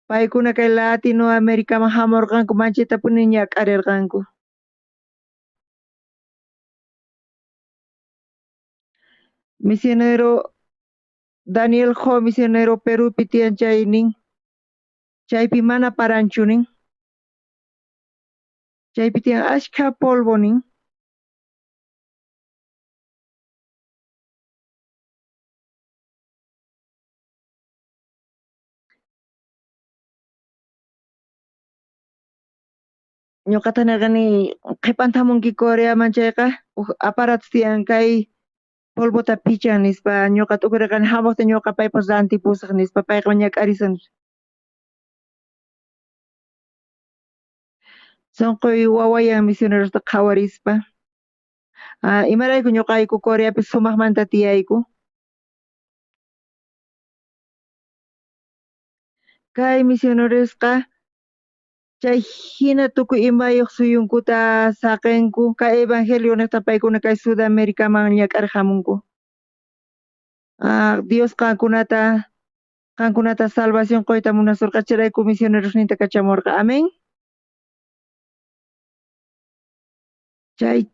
J: Paykuna kay Latinoamericaman hamurqanku, manchaytapuni ñak'arirqanku. Misionero Daniel Jo, misionero Perupi tiyan chay nin, chaypi mana paranchu nin. Chaypi tiyan ashkha polvo nin. Ñuqata nirqani qhipanta hamunki Coreaman chayqa huk aparato tiyan kay polvota pichan nispa, ñuqa t'ukurirqani hamuqta ñuqa paypaq rantipusaq nispa, payqa ñak'arisan. Sunquy wawayan misionerosta qhawarispa. Imarayku ñuqayku Coreapi sumaqmanta tiyayku. Kay misionerosqa chay hina tukuy imayuq suyunkuta saqenku, kay evangelio niqta paykuna kay Sudamericaman ñak'ariq hamunku. Dios qankunata salvación quyta munasurqa, chayrayku misionerosninta kachamurqa. Amén. Chay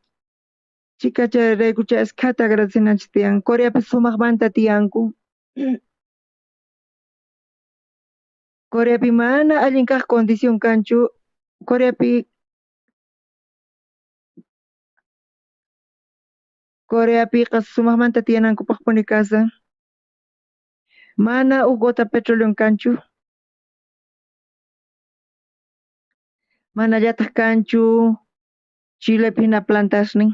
J: chika chayrayku chay askhata agradecenanchis tiyan. Coreapi sumaqmanta tiyanku. Coreapi mana allin kaq condición kanchu. Coreapiqa sumaqmanta tiyanankupaqpuni kasan. Mana huk gota petróleo kanchu. Manallataq kanchu Chilepi hina plantasnin.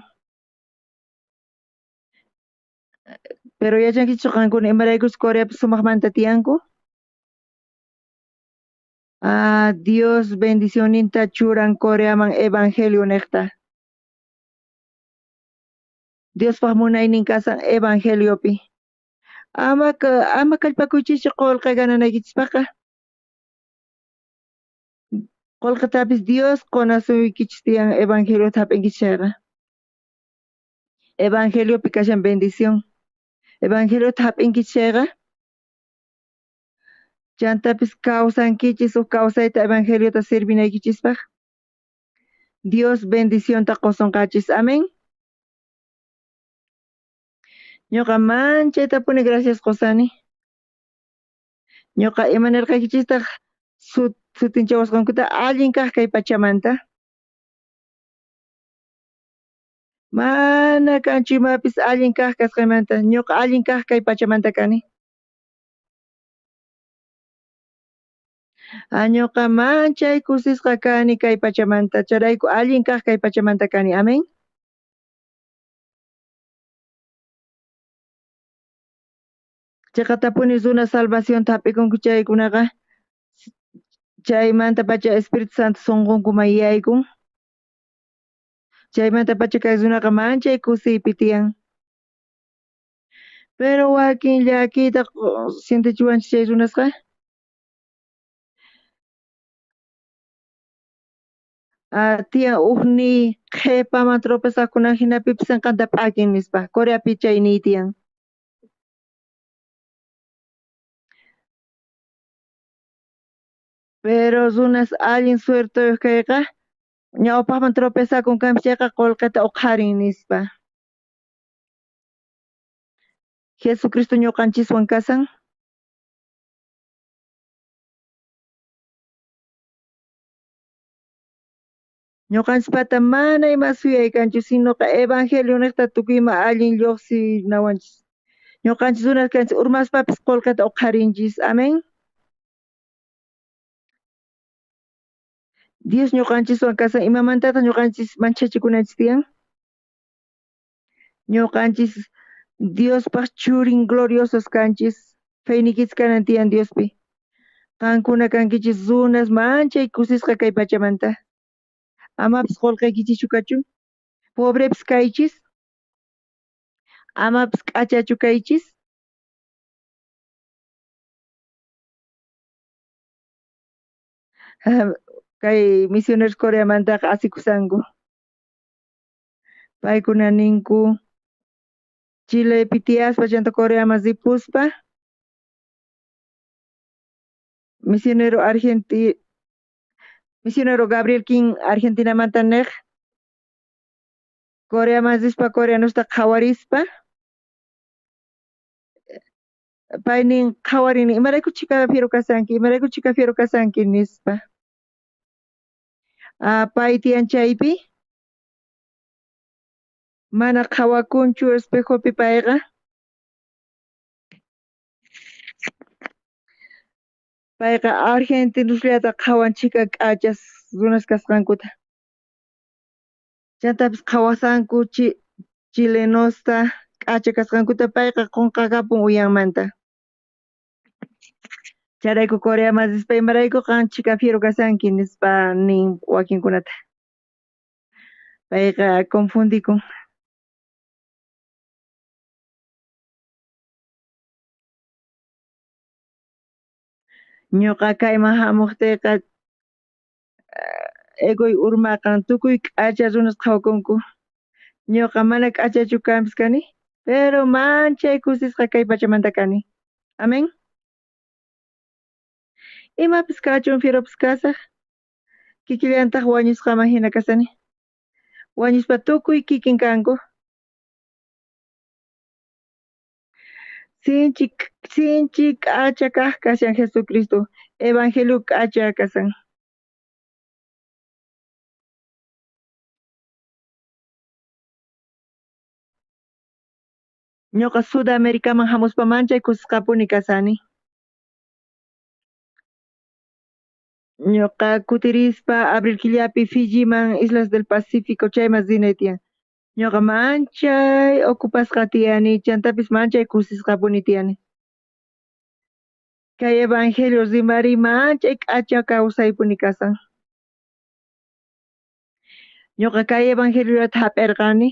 J: Pero yachankichu qankuna imaraykuchus Coreapi sumaqmanta tiyanku? Dios bendicionninta churan Coreaman evangelio niqta. Diospaq munaynin kasan evangeliopi. Ama kallpakuychischu qullqi gananaykichispaqqa. Qullqitapis Dios qunasuykichis tiyan evangeliota hap'inkichis chayqa. Evangeliopi kashan bendición. Evangeliota hap'inkichis chayqa, chantapis kawsankichis huk kawsayta evangeliota sirvinaykichispaq. Dios bendicionta qusunqachis. Amén. Ñuqa manchaytapuni gracias qusani. Ñuqa imanirqaykichistaq sutinchawasqankuta allin kaq kay pachamanta. Mana kanchu imapis allin kaq kasqaymanta. Ñuqa allin kaq kay pachamanta kani. Ñuqa manchay kusisqa kani kay pachamanta. Chayrayku allin kaq kay pachamanta kani. Amén. Chiqatapuni runa salvacionta hap'ikunku chaykunaqa. Chaymanta pacha Espíritu Santo sunqunkuman yaykun. Chaymanta pacha kay runaqa manchay kusiypi tiyan. Pero wakin llakiyta sientechiwanchis chay runasqa. Tiyan ujniy qhipaman tropezaqkuna hinapipis sinqanta p'akin nispa. Coreapi chay niy tiyan. Pero runas allin suerteyuq kayqa ñawpaqman tropezakun kanpis chayqa qullqita uqharin nispa. Jesucristo ñuqanchiswan kasan. Ñuqanchispata mana ima suyay kanchu, sinoqa evangelio niqta tukuy ima allin lluqsinawanchis. Ñuqanchis runas kanchis urmaspapis qullqita uqharinchis. Amén. Dios ñuqanchiswan kasan, imamantataq ñuqanchis manchachikunanchis tiyan? Ñuqanchis Diospaj churin gloriosos kanchis, feynikichis kanan tiyan Diospi. Qankuna kankichis runas manchay kusisqa kay pachamanta. Amapis qullqiykichichu kachun, pobrepis kaychis, amapis k'achachu kaychis. Kay misioneros Coreamantaqa asikusanku. Paykuna ninku Chilepi tiyaspa chanta Coreaman ripuspa misionero misionero Gabriel King Argentinamanta nej Coreaman rispa coreanosta qhawarispa pay nin qhawarini imarayku chhika fiero kasanki imarayku chhika fiero kasanki nispa. Pay tiyan chaypi mana qhawakunchu espejopi payqa. Payqa argentinosllata qhawan chhika k'achas runas kasqankuta. Chantapis qhawasanku chilenosta k'acha kasqankuta payqa qunqakapun uyanmanta. Chayrayku Coreaman rispa imarayku qan chhika fiero kasanki nispa nin wakinkunata. Payqa confundikun. Ñuqa kayman hamuqtiyqa egoy urmaqan tukuy k'acha runas qhawakunku. Ñuqa mana k'achachu kanpis kani, pero manchay kusisqa kay pachamanta kani. Amén. Imapis kachun fieropis kasaj, kikillantaq wañusqaman hina kasani. Wañuspa tukuy kikin kanku. Sinchi sinchi k'acha kaq kashan Jesucristo, evangelio k'acha kasan. Ñuqa Sudamericaman hamuspa manchay kusisqapuni kasani. Ñuqa kutirispa abril killapi Fijiman Islas del Pacífico chayman rinay tiyan. Ñuqa manchay ocupasqa tiyani, chantapis manchay kusisqapuni tiyani. Kay evangelio rimariy manchay k'acha kawsaypuni kasan. Ñuqa kay evangeliota hap'irqani.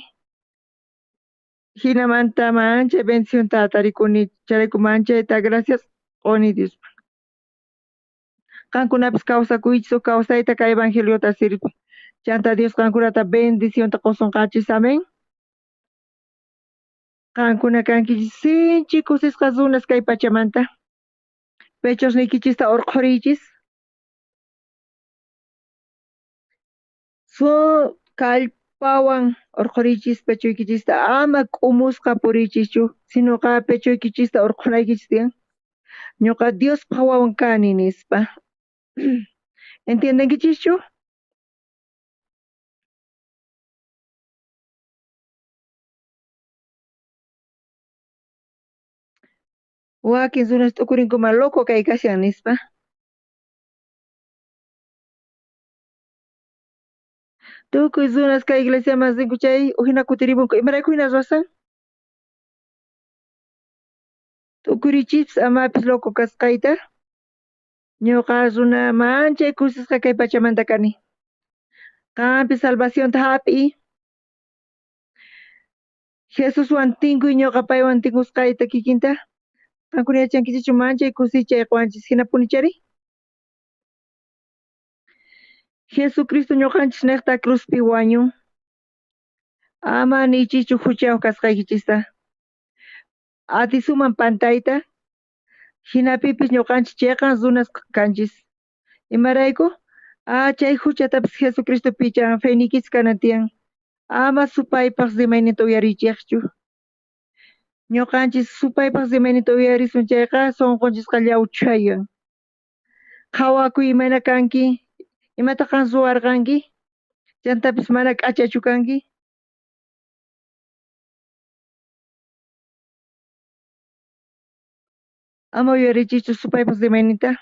J: Hinamanta manchay bendicionta tarikuni, chayrayku manchayta gracias quni Diosman. Qankunapis kawsakuychis huk kawsayta kay evangeliota sirve. Chanta Dios qankunata bendicionta qusunqachis, amén. Qankuna kankichis sinchi kusisqa runas kay pachamanta. Pechosniykichista urqhuriychis. Su kallpawan urqhuriychis pechoykichista, ama k'umusqa puriychischu, sinoqa pechoykichista urqhunaykichis tiyan. Ñuqa Diospaj wawan kani nispa. ¿Entiendenkichischu? Wakin runas t'ukurinkuman loco kay kashan nispa. Tukuy runas kay iglesiaman rinku chay ujina kutirimunku imarayku hina ruwasan? T'ukurichis amapis loco kasqayta. Ñuqa runa manchay kusisqa kay pachamanta kani. Qampis salvacionta hap'iy. Jesuswan tinkuy ñuqa paywan tinkusqayta kikinta. Qankuna yachankichischu manchay kusichay quwanchis hinapunichari? Jesucristo ñuqanchis niqta cruzpi wañun. Ama niychischu huchayuq kasqaykichista. Atisuman pantayta, hinapipis ñuqanchis chiqan runas kanchis. Imarayku? Chay huchatapis Jesucristo pichan feyniykichis kanan tiyan. Ama supaypaq rimayninta uyariychikchu. Ñuqanchis supaypaq rimayninta uyarisun chayqa sunqunchisqa llawchhayan. Qhawakuy imayna kanki, imata qan ruwarqanki, Chantapis mana k'achachu kanki. Ama uyariychischu supaypaj rimayninta.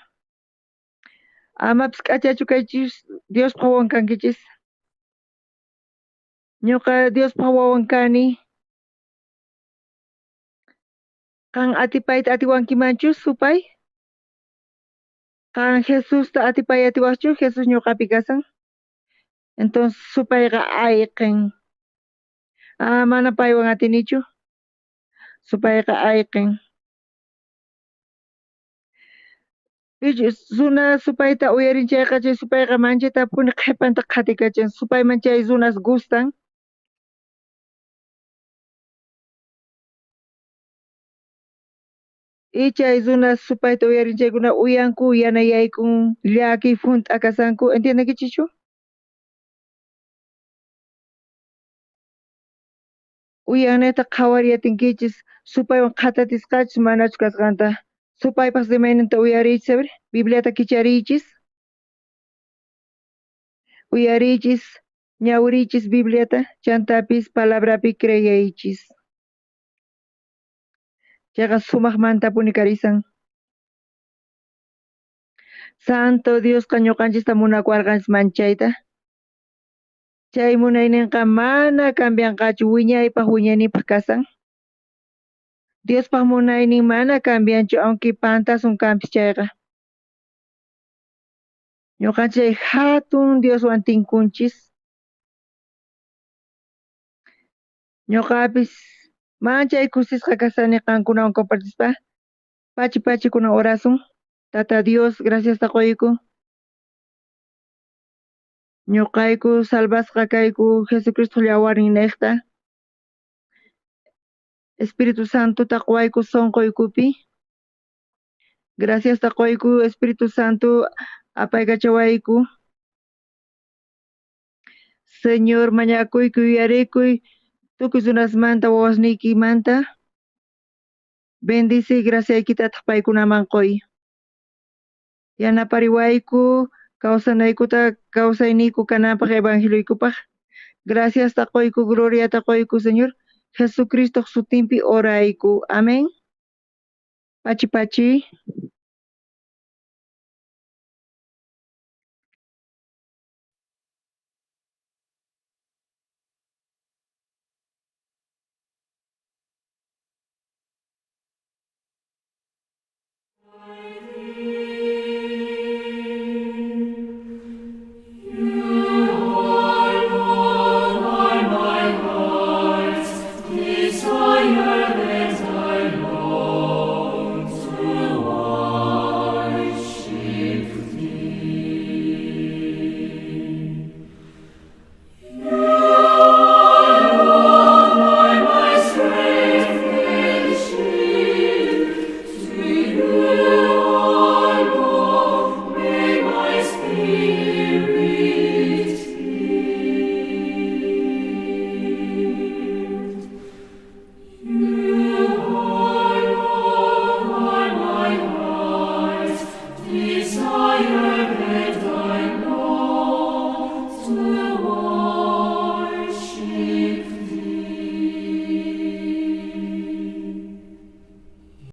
J: Amapis k'achachu kaychis, Diospaj wawan kankichis. Ñuqa Diospaj wawan kani. Qan atipayta atiwankimanchu, supay? Qan Jesusta atipay atiwaqchu? Jesús ñuqapi kasan. Entonces supayqa ayqin. Ah, mana paywan atinichu. Supayqa ayqin. Pichus runa supayta uyarin chayqa, chay supayqa manchatapuni qhepanta qhatikachan. Supayman chay runas gustan. Y chay runas supayta uyarin chaykuna uyanku yanayaykun, llakiy junt'a kasanku. ¿Entiendenkichischu? Uyaneta qhawariyatinkichis supaywan qhatatisqachus manachu kasqanta. Supaypaj rimayninta uyariychis, a ver, Bibliata kichariychis. Uyariychis, ñawiriychis Bibliata, chantapis palabrapi creeychis. Chayqa sumajmantapuni karisan. Santo Diosqa ñuqanchista munakuwarqanchis manchayta. Chay munayninqa mana cambianqachu, wiñaypaj wiñayninpaj kasan. Diospaj munaynin mana cambianchu, aunque pantasun kanpis chayqa. Ñuqanchis hatun Dioswan tinkunchis. Ñuqapis manchay kusisqa kasani qankunawan compartispa. Pachi pachi kunan orasun. Tata Dios, graciasta qoyku. Ñuqayku salvasqa kayku Jesucristo yawarninnejta. Espíritu Santota qoyku sonqoykupi. Graciasta qoyku Espíritu Santo apaykachawayku. Señor, mañakuyku yuyarikuy tukuy runasmanta wawasniykimanta. Bendice graciaykitataq paykunaman qoy. Yanapariwayku kawsanaykuta kawsayniyku kananpaq evangelioykupaq. Graciasta qoyku, gloriata qoyku, Señor. Jesucristo sutinpi orayku. Amén. Pachi pachi.